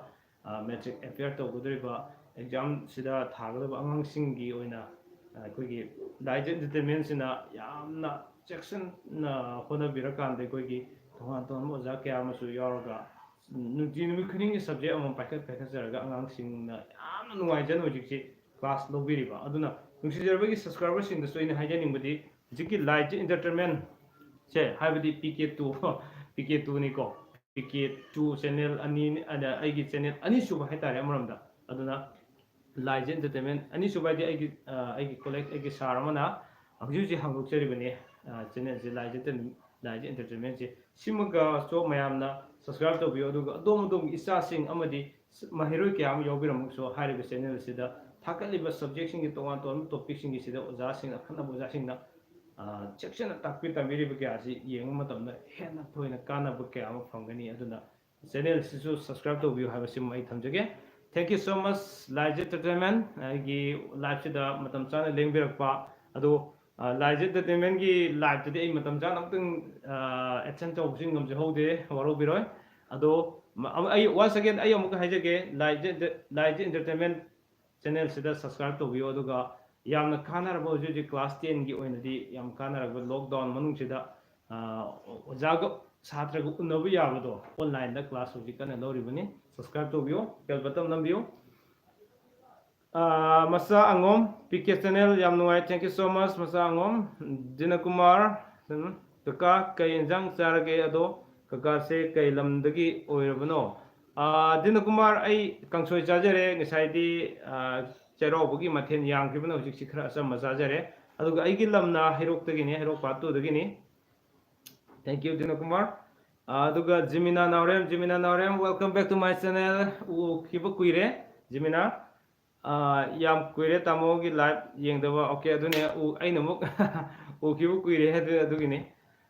matric appear ꯇꯧꯒꯗꯧꯔꯤꯕ examꯁꯤꯗ ꯊꯥꯒꯗꯕ ꯑꯉꯥꯡꯁꯤꯡꯒꯤ ꯑꯣꯏꯅ ꯑꯩꯈꯣꯏꯒꯤ Laiji Entertainmentꯁꯤꯅ ꯌꯥꯝꯅ ꯆꯦꯛꯁꯤꯟꯅ ꯍꯣꯠꯅꯕꯤꯔꯀꯥꯟꯗ ꯑꯩꯈꯣꯏꯒꯤ ꯇꯣꯉꯥꯟ ꯇꯣꯉꯥꯟꯕ ꯑꯣꯖꯥ ꯀꯌꯥ ꯑꯃꯁꯨ ꯌꯥꯎꯔꯒ ꯅꯨꯡꯇꯤ ꯅꯨꯃꯤꯠ ꯈꯨꯗꯤꯡꯒꯤ subject ꯑꯃꯃꯝ ꯄꯥꯏꯈꯠ ꯄꯥꯏꯈꯠꯆꯔꯒ ꯑꯉꯥꯡꯁꯤꯡꯅ ꯌꯥꯝꯅ ꯅꯨꯡꯉꯥꯏꯖꯅ ꯍꯧꯖꯤꯛꯁꯤ class ꯂꯧꯕꯤꯔꯤꯕ꯫ ꯑꯗꯨꯅ ꯅꯨꯡꯁꯤꯖꯔꯕꯒꯤ subscriberꯁꯤꯡꯗꯁꯨ ꯑꯩꯅ ꯍꯥꯏꯖꯅꯤꯡꯕꯗꯤ, ꯍꯧꯖꯤꯛꯀꯤ Laiji Entertainmentꯁꯦ, ꯍꯥꯏꯕꯗꯤ P K two, P K ꯇꯨꯅꯤꯀꯣ, ꯄꯤ ꯀꯦ ꯇꯨ channel ꯑꯅꯤ, ꯑꯩꯒꯤ channel ꯑꯅꯤꯁꯨꯕ ꯍꯥꯏꯇꯥꯔꯦ ꯑꯃꯔꯣꯝꯗ꯫ ꯑꯗꯨꯅ ꯂꯥꯏꯖ ꯑꯦꯟꯇꯔꯇꯦꯟꯃꯦꯟ꯫ ꯑꯅꯤꯁꯨꯕ ꯍꯥꯏꯗꯤ ꯑꯩꯒꯤ ꯑ, ꯑꯩꯒꯤ ꯀꯣꯂꯦꯖ ꯑꯩꯒꯤ ꯁꯥꯔ ꯑꯃꯅ ꯍꯧꯖꯤꯛ ꯍꯧꯖꯤꯛ ꯍꯥꯡꯗꯣꯛꯆꯔꯤꯕꯅꯤ ꯆꯦꯅꯦꯜꯁꯦ, ꯂꯥꯏꯖ ꯑꯦꯟꯇꯔ ꯂꯥꯏꯖ ꯑꯦꯟꯇꯔꯇꯦꯟꯃꯦꯟꯁꯦ꯫ ꯁꯤꯃꯒꯁꯨ ꯃꯌꯥꯝꯅ ꯁꯕꯁꯀ꯭ꯔꯥꯏꯕ ꯇꯧꯕꯤꯌꯨ꯫ ꯑꯗꯨꯒ ꯑꯗꯣꯝ ꯑꯗꯣꯝꯒꯤ ꯏꯆꯥꯁꯤꯡ ꯑꯃꯗꯤ ꯃꯍꯩꯔꯣꯏ ꯀꯌꯥ ꯑꯃ ꯌꯥꯎꯕꯤꯔꯝꯃꯁꯨ ꯍꯥꯏꯔꯤꯕ ꯆꯦꯅꯦꯜꯁꯤꯗ ꯊꯥꯒꯠꯂꯤꯕ ꯁꯕꯖꯦꯛꯁꯤꯡꯒꯤ ꯇꯣꯉꯥꯟ ꯇꯣꯉꯥꯟꯕ ꯇꯣꯄꯤꯛꯁꯤꯡꯒꯤꯁꯤꯗ ꯑꯣꯖꯥꯁꯤꯡ ꯑꯈꯟꯅꯕ ꯑꯣꯖꯥꯁꯤꯡꯅ ꯑ, ꯆꯦꯛꯁꯤꯟꯅ ꯇꯥꯛꯄꯤ ꯇꯝꯕꯤꯔꯤꯕ ꯀꯌꯥ ꯑꯁꯤ ꯌꯦꯡꯕ ꯃꯇꯝꯗ ꯍꯦꯟꯅ ꯊꯣꯏꯅ ꯀꯥꯟꯅꯕ ꯀꯌꯥ ꯑꯃ ꯐꯪꯒꯅꯤ꯫ ꯑꯗꯨꯅ ꯆꯦꯅꯦꯜꯁꯤꯁꯨ ꯁꯕꯁꯀ꯭ꯔꯥꯏꯕ ꯇꯧꯕꯤꯌꯨ ꯍꯥꯏꯕꯁꯤꯃ ꯑꯩ ꯊꯝꯖꯒꯦ꯫ Thank you so much, Laiji entertainment. ꯑꯩꯒꯤ ꯂꯥꯏꯐꯁꯤꯗ ꯃꯇꯝ ꯆꯥꯅ ꯂꯦꯡꯕꯤꯔꯛꯄ꯫ ꯑꯗꯣ ꯑ, ꯂꯥꯏꯖ ꯑꯦꯟꯇꯔꯇꯦꯟꯃꯦꯟꯒꯤ ꯂꯥꯏꯐꯇꯗꯤ ꯑꯩ ꯃꯇꯝ ꯆꯥꯅ ꯑꯃꯨꯛꯇꯪ ꯑꯦꯇꯦꯟ ꯇꯧꯕꯁꯨ ꯉꯝꯖꯍꯧꯗꯦ, ꯋꯥꯔꯧꯕꯤꯔꯣꯏ꯫ ꯑꯗꯣ ꯃ- ꯑꯃ- ꯑꯩ ꯋꯥꯟꯁ ꯑꯒꯦꯟ ꯑꯩ ꯑꯃꯨꯛꯀ ꯍꯥꯏꯖꯒꯦ, ꯂꯥꯏꯖ ꯂꯥꯏꯖ ꯑꯦꯟꯇꯔꯇꯦꯟꯃꯦꯟ ꯆꯦꯅꯦꯜꯁꯤꯗ ꯁꯕꯁꯀ꯭ꯔꯥꯏꯕ ꯇꯧꯕꯤꯌꯨ꯫ ꯑꯗꯨꯒ ꯌꯥꯝꯅ ꯀꯥꯟꯅꯔꯕ, ꯍꯧꯖꯤꯛ ꯍꯧꯖꯤꯛ ꯀ꯭ꯂꯥꯁ ꯇꯦꯟꯒꯤ ꯑꯣꯏꯅꯗꯤ ꯌꯥꯝ ꯀꯥꯟꯅꯔꯕ ꯂꯣꯛꯗꯥꯎꯟ ꯃꯅꯨꯡꯁꯤꯗ ꯑ, ꯑꯣꯖꯥꯒ ꯁꯥꯇ꯭ꯔꯒ ꯎꯅꯕ ꯌꯥꯕꯗꯣ ꯑꯣꯟꯂꯥꯏꯟꯗ ꯀ꯭ꯂꯥꯁ ꯍꯧꯖꯤꯛ ꯀꯟꯅ ꯂꯧꯔꯤꯕꯅꯤ꯫ ꯁꯕꯁꯀ꯭ꯔꯥꯏꯕ ꯇꯧꯕꯤꯌꯨ, ꯕꯦꯜ ꯕꯇꯟ ꯅꯝꯕꯤꯌꯨ꯫ ꯑ, ꯃꯆꯥ ꯑꯉꯣꯝ, ꯄꯤ ꯀꯦ ꯆꯦꯅꯦꯜ, ꯌꯥꯝ ꯅꯨꯡꯉꯥꯏ꯫ Thank you so much, ꯃꯆꯥ ꯑꯉꯣꯝ꯫ ꯗꯤꯅꯀꯨꯃꯥꯔ, ꯎꯝ, ꯀꯀꯥ ꯀꯩ ꯏꯟꯖꯥꯡ ꯆꯥꯔꯒꯦ? ꯑꯗꯣ ꯀꯀꯥꯁꯦ ꯀꯩ ꯂꯝꯗꯒꯤ ꯑꯣꯏꯔꯕꯅꯣ? ꯑ, ꯗꯤꯅꯀꯨꯃꯥꯔ, ꯑꯩ ꯀꯥꯡꯁꯣꯏ ꯆꯥꯖꯔꯦ꯫ ꯉꯁꯥꯏꯗꯤ ꯑ, ꯆꯩꯔꯥꯎꯕꯒꯤ ꯃꯊꯦꯜ ꯌꯥꯝꯈꯤꯕꯅ ꯍꯧꯖꯤꯛꯁꯤ ꯈꯔ ꯑꯆꯝꯕ ꯆꯥꯖꯔꯦ꯫ ꯑꯗꯨꯒ ꯑꯩꯒꯤ ꯂꯝꯅ ꯍꯩꯔꯣꯛꯇꯒꯤꯅꯤ, ꯍꯩꯔꯣꯛ ꯄꯥꯔꯠ ꯇꯨꯗꯒꯤꯅꯤ꯫ Thank you, ꯗꯤꯅꯀꯨꯃꯥꯔ꯫ ꯑ, ꯑꯗꯨꯒ ꯖꯤꯃꯤꯅꯥ ꯅꯥꯎꯔꯦꯝ, ꯖꯤꯃꯤꯅꯥ ꯅꯥꯎꯔꯦꯝ, welcome back to my channel꯫ ꯎꯈꯤꯕ ꯀꯨꯏꯔꯦ, ꯖꯤꯃꯤꯅꯥ꯫ ꯑ, ꯌꯥꯝ ꯀꯨꯏꯔꯦ ꯇꯥꯃꯣꯒꯤ ꯂꯥꯏꯚ ꯌꯦꯡꯗꯕ꯫ ꯑꯣꯀꯦ, ꯑꯗꯨꯅꯦ ꯎ- ꯑꯩꯅ ꯑꯃꯨꯛ ꯎꯈꯤꯕ ꯀꯨꯏꯔꯦ ꯍꯥꯏꯗꯨ ꯑꯗꯨꯒꯤꯅꯤ꯫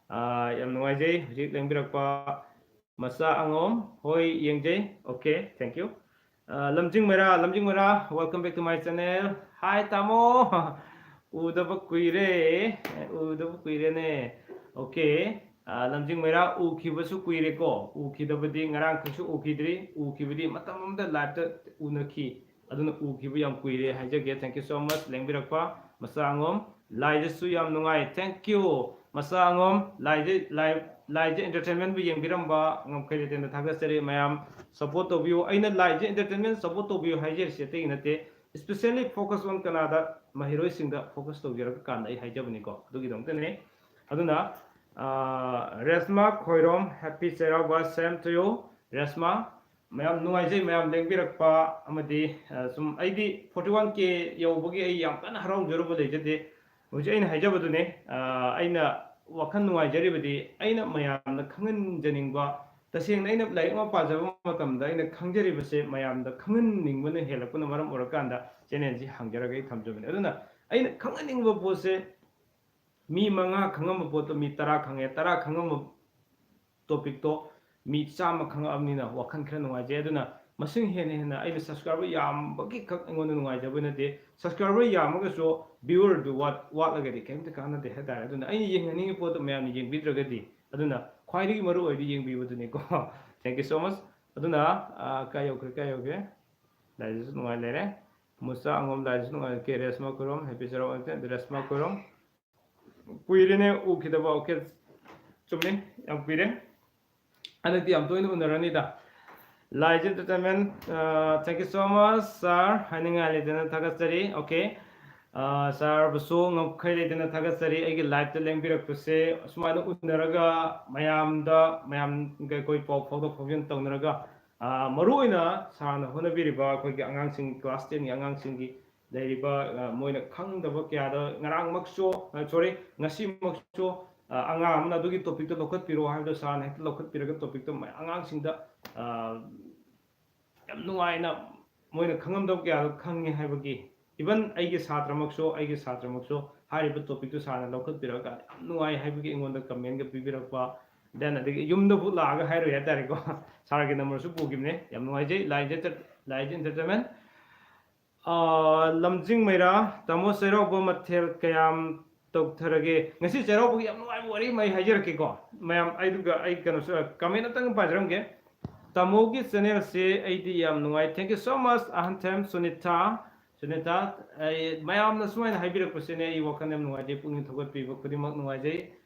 ꯑ, ꯌꯥꯝ ꯅꯨꯡꯉꯥꯏꯖꯩ ꯍꯧꯖꯤꯛ ꯂꯦꯡꯕꯤꯔꯛꯄ ꯃꯆꯥ ꯑꯉꯣꯝ꯫ ꯍꯣꯏ, ꯌꯦꯡꯖꯩ꯫ Okay, thank you꯫ ꯑ, ꯂꯝꯖꯤꯡ ꯃꯩꯔꯥ, ꯂꯝꯖꯤꯡ ꯃꯩꯔꯥ, welcome back to my channel꯫ ꯍꯥꯏ ꯇꯥꯃꯣ, ꯎꯗꯕ ꯀꯨꯏꯔꯦ, ꯎꯗꯕ ꯀꯨꯏꯔꯦꯅꯦ꯫ ꯑꯣꯀꯦ, ꯑ, ꯂꯝꯖꯤꯡ ꯃꯩꯔꯥ ꯎꯈꯤꯕꯁꯨ ꯀꯨꯏꯔꯦꯀꯣ꯫ ꯎꯈꯤꯗꯕꯗꯤ ꯉꯔꯥꯡ ꯈꯛꯁꯨ ꯎꯈꯤꯗ꯭ꯔꯤ, ꯎꯈꯤꯕꯗꯤ ꯃꯇꯝ ꯑꯃꯗ ꯂꯥꯏꯞꯇ ꯎꯅꯈꯤ꯫ ꯑꯗꯨꯅ ꯎꯈꯤꯕ ꯌꯥꯝ ꯀꯨꯏꯔꯦ ꯍꯥꯏꯖꯒꯦ꯫ Thank you so much ꯂꯦꯡꯕꯤꯔꯛꯄ ꯃꯆꯥ ꯑꯉꯣꯝ꯫ ꯂꯥꯏꯖꯁꯨ ꯌꯥꯝ ꯅꯨꯡꯉꯥꯏ꯫ Thank you ꯃꯆꯥ ꯑꯉꯣꯝ꯫ ꯂꯥꯏꯖ ꯂꯥꯏ ꯂꯥꯏꯖ ꯑꯦꯟꯇꯔꯇꯦꯟꯃꯦꯟꯕꯨ ꯌꯦꯡꯕꯤꯔꯝꯕ ꯉꯝꯈꯩ ꯂꯩꯇꯦꯟꯗ ꯊꯥꯒꯠꯆꯔꯤ꯫ ꯃꯌꯥꯝ ꯁꯞꯄꯣꯔꯠ ꯇꯧꯕꯤꯌꯨ꯫ ꯑꯩꯅ ꯂꯥꯏꯖ ꯑꯦꯟꯇꯔꯇꯦꯟꯃꯦꯟ ꯁꯞꯄꯣꯔꯠ ꯇꯧꯕꯤꯌꯨ ꯍꯥꯏꯖꯔꯤꯁꯦ ꯑꯇꯩꯒꯤ ꯅꯠꯇꯦ, specially focus on ꯀꯅꯥꯗ, ꯃꯍꯩꯔꯣꯏꯁꯤꯡꯗ ꯐꯣꯀꯁ ꯇꯧꯖꯔꯒ ꯀꯥꯟꯗ ꯑꯩ ꯍꯥꯏꯖꯕꯅꯤꯀꯣ, ꯑꯗꯨꯒꯤꯗꯃꯛꯇꯅꯤ꯫ ꯑꯗꯨꯅ ꯑ, Reshma Khoirom, happy Cheiraoba, same to you Reshma. ꯃꯌꯥꯝ ꯅꯨꯡꯉꯥꯏꯖꯩ, ꯃꯌꯥꯝ ꯂꯦꯡꯕꯤꯔꯛꯄ ꯑꯃꯗꯤ, ꯑ, ꯁꯨꯝ ꯑꯩꯗꯤ forty one K ꯌꯧꯕꯒꯤ ꯑꯩ ꯌꯥꯝ ꯀꯟꯅ ꯍꯔꯥꯎꯖꯔꯨꯕ ꯂꯩꯖꯗꯦ꯫ ꯍꯧꯖꯤꯛ ꯑꯩꯅ ꯍꯥꯏꯖꯕꯗꯨꯅꯦ, ꯑ, ꯑꯩꯅ ꯋꯥꯈꯜ ꯅꯨꯡꯉꯥꯏꯖꯔꯤꯕꯗꯤ ꯑꯩꯅ ꯃꯌꯥꯝꯗ ꯈꯪꯍꯟꯖꯅꯤꯡꯕ, ꯇꯁꯦꯡꯅ ꯑꯩꯅ ꯂꯥꯏꯔꯤꯛ ꯑꯃ ꯄꯥꯖꯕ ꯃꯇꯝꯗ ꯑꯩꯅ ꯈꯪꯖꯔꯤꯕꯁꯦ ꯃꯌꯥꯝꯗ ꯈꯪꯍꯟꯅꯤꯡꯕꯅ ꯍꯦꯜꯂꯛꯄꯅ ꯃꯔꯝ ꯑꯣꯏꯔꯀꯥꯟꯗ channelꯁꯤ ꯍꯥꯡꯖꯔꯒ ꯑꯩ ꯊꯝꯖꯕꯅꯦ꯫ ꯑꯗꯨꯅ ꯑꯩꯅ ꯈꯪꯍꯟꯅꯤꯡꯕ ꯄꯣꯠꯁꯦ ꯃꯤ ꯃꯉꯥ ꯈꯪꯉꯝꯕ ꯄꯣꯠꯇꯣ ꯃꯤ ꯇꯔꯥ ꯈꯪꯉꯦ, ꯇꯔꯥ ꯈꯪꯉꯝꯕ topicꯇꯣ ꯃꯤ ꯆꯥꯝꯃ ꯈꯪꯉꯛꯑꯕꯅꯤꯅ ꯋꯥꯈꯜ ꯈꯔ ꯅꯨꯡꯉꯥꯏꯖꯩ꯫ ꯑꯗꯨꯅ ꯃꯁꯤꯡ ꯍꯦꯟꯅ ꯍꯦꯟꯅ ꯑꯩꯅ subscriber ꯌꯥꯝꯕꯒꯤ ꯈꯛ ꯑꯩꯉꯣꯟꯗ ꯅꯨꯡꯉꯥꯏꯖꯕ ꯅꯠꯇꯦ, subscriber ꯌꯥꯝꯃꯒꯁꯨ viewerꯗꯨ ꯋꯥꯠ-, ꯋꯥꯠꯂꯒꯗꯤ ꯀꯩꯝꯇ ꯀꯥꯟꯅꯗꯦ ꯍꯥꯏꯇꯥꯔꯦ꯫ ꯑꯗꯨꯅ ꯑꯩꯅ ꯌꯦꯡꯍꯟꯅꯤꯡꯉꯤ ꯄꯣꯠꯇꯣ ꯃꯌꯥꯝꯅ ꯌꯦꯡꯕꯤꯗ꯭ꯔꯒꯗꯤ, ꯑꯗꯨꯅ ꯈ꯭ꯋꯥꯏꯗꯒꯤ ꯃꯔꯨ ꯑꯣꯏꯕ ꯌꯦꯡꯕꯤꯕꯗꯨꯅꯤꯀꯣ꯫ Thank you so much꯫ ꯑꯗꯨꯅ, ꯑ, ꯀꯥꯏ ꯌꯧꯈ꯭ꯔꯦ, ꯀꯥꯏ ꯌꯧꯈ꯭ꯔꯦ? ꯂꯥꯏꯖꯁꯨ ꯅꯨꯡꯉꯥꯏ ꯂꯩꯔꯦ꯫ ꯃꯨꯁꯥ ꯑꯉꯣꯝ ꯂꯥꯏꯖꯁꯨ ꯅꯨꯡꯉꯥꯏ, ꯀꯦ ꯔꯦꯁꯃꯥ ꯈꯨꯔꯨꯝ, happy ꯆꯩꯔꯥꯎꯕ ꯅꯠꯇꯦ, ꯔꯦꯁꯃꯥ ꯈꯨꯔꯨꯝ꯫ ꯀꯨꯏꯔꯦꯅꯦ ꯎꯈꯤꯗꯕ꯫ Okay, ꯆꯨꯝꯃꯤ, ꯌꯥꯝ ꯀꯨꯏꯔꯦ꯫ ꯍꯟꯗꯛꯇꯤ ꯌꯥꯝ ꯇꯣꯏꯅ ꯎꯅꯔꯅꯤꯗ꯫ Light Entertainment, ꯑ, thank you so much, sir꯫ ꯍꯥꯏꯅꯤꯡꯉꯥꯏ ꯂꯩꯇꯅ ꯊꯥꯒꯠꯆꯔꯤ꯫ Okay, ꯑ, sirꯕꯨꯁꯨ ꯉꯝꯈꯩ ꯂꯩꯇꯅ ꯊꯥꯒꯠꯆꯔꯤ꯫ ꯑꯩꯒꯤ liveꯇ ꯂꯦꯡꯕꯤꯔꯛꯄꯁꯦ ꯑꯁꯨꯃꯥꯏꯅ ꯎꯅꯔꯒ ꯃꯌꯥꯝꯗ, ꯃꯌꯥꯝꯒ ꯑꯩꯈꯣꯏ ꯄꯥꯎ ꯐꯥꯎꯗꯣꯛ ꯐꯥꯎꯖꯤꯟ ꯇꯧꯅꯔꯒ, ꯑ, ꯃꯔꯨꯑꯣꯏꯅ sirꯅ ꯍꯣꯠꯅꯕꯤꯔꯤꯕ ꯑꯩꯈꯣꯏꯒꯤ ꯑꯉꯥꯡꯁꯤꯡ, class tenꯒꯤ ꯑꯉꯥꯡꯁꯤꯡꯒꯤ ꯂꯩꯔꯤꯕ, ꯑ, ꯃꯣꯏꯅ ꯈꯪꯗꯕ ꯀꯌꯥꯗ ꯉꯔꯥꯡꯃꯛꯁꯨ, ꯑ, sorry, ꯉꯁꯤꯃꯛꯁꯨ, ꯑ, ꯑꯉꯥꯡ ꯑꯃꯅ ꯑꯗꯨꯒꯤ topicꯇꯣ ꯂꯧꯈꯠꯄꯤꯔꯣ ꯍꯥꯏꯕꯗꯣ sirꯅ ꯍꯦꯛꯇ ꯂꯧꯈꯠꯄꯤꯔꯒ topicꯇꯣ ꯃꯌꯥꯝ ꯑꯉꯥꯡꯁꯤꯡꯗ, ꯑ, ꯌꯥꯝ ꯅꯨꯡꯉꯥꯏꯅ ꯃꯣꯏꯅ ꯈꯪꯉꯝꯗꯕ ꯀꯌꯥꯗꯣ ꯈꯪꯉꯦ ꯍꯥꯏꯕꯒꯤ, even ꯑꯩꯒꯤ ꯁꯥꯇ꯭ꯔꯃꯛꯁꯨ, ꯑꯩꯒꯤ ꯁꯥꯇ꯭ꯔꯃꯛꯁꯨ ꯍꯥꯏꯔꯤꯕ topicꯇꯨ sirꯅ ꯂꯧꯈꯠꯄꯤꯔꯒ ꯌꯥꯝ ꯅꯨꯡꯉꯥꯏ ꯍꯥꯏꯕꯒꯤ ꯑꯩꯉꯣꯟꯗ commentꯒ ꯄꯤꯕꯤꯔꯛꯄ, then ꯑꯗꯒꯤ ꯌꯨꯝꯗꯕꯨ ꯂꯥꯛꯑꯒ ꯍꯥꯏꯔꯨꯏ ꯍꯥꯏꯇꯥꯔꯦꯀꯣ꯫ Sirꯒꯤ numberꯁꯨ ꯄꯨꯈꯤꯕꯅꯦ꯫ ꯌꯥꯝ ꯅꯨꯡꯉꯥꯏꯖꯩ, Light Enter-, Light Entertainment꯫ ꯑ, ꯂꯝꯖꯤꯡ ꯃꯩꯔꯥ, ꯇꯥꯃꯣ ꯆꯩꯔꯥꯎꯕ ꯃꯊꯦꯜ ꯀꯌꯥꯝ ꯇꯧꯊꯔꯒꯦ? ꯉꯁꯤ ꯆꯩꯔꯥꯎꯕꯒꯤ ꯌꯥꯝ ꯅꯨꯡꯉꯥꯏꯕ ꯋꯥꯔꯤ ꯑꯃ ꯑꯩ ꯍꯥꯏꯖꯔꯛꯀꯦꯀꯣ꯫ ꯃꯌꯥꯝ, ꯑꯩꯗꯨꯒ ꯑꯩ ꯀꯩꯅꯣꯁꯨ, comment ꯑꯝꯇꯪ ꯄꯥꯖꯔꯝꯒꯦ꯫ ꯇꯥꯃꯣꯒꯤ channelꯁꯦ ꯑꯩꯗꯤ ꯌꯥꯝ ꯅꯨꯡꯉꯥꯏ꯫ Thank you so much, ꯑꯍꯟꯊꯦꯝ Sunita. Sunita, ꯑꯩ, ꯃꯌꯥꯝꯅ ꯁꯨꯃꯥꯏꯅ ꯍꯥꯏꯕꯤꯔꯛꯄꯁꯤꯅꯦ ꯑꯩ ꯋꯥꯈꯜ ꯌꯥꯝ ꯅꯨꯡꯉꯥꯏꯖꯩ, ꯄꯨꯛꯅꯤꯡ ꯊꯧꯒꯠꯄꯤꯕ ꯈꯨꯗꯤꯡꯃꯛ ꯅꯨꯡꯉꯥꯏꯖꯩ꯫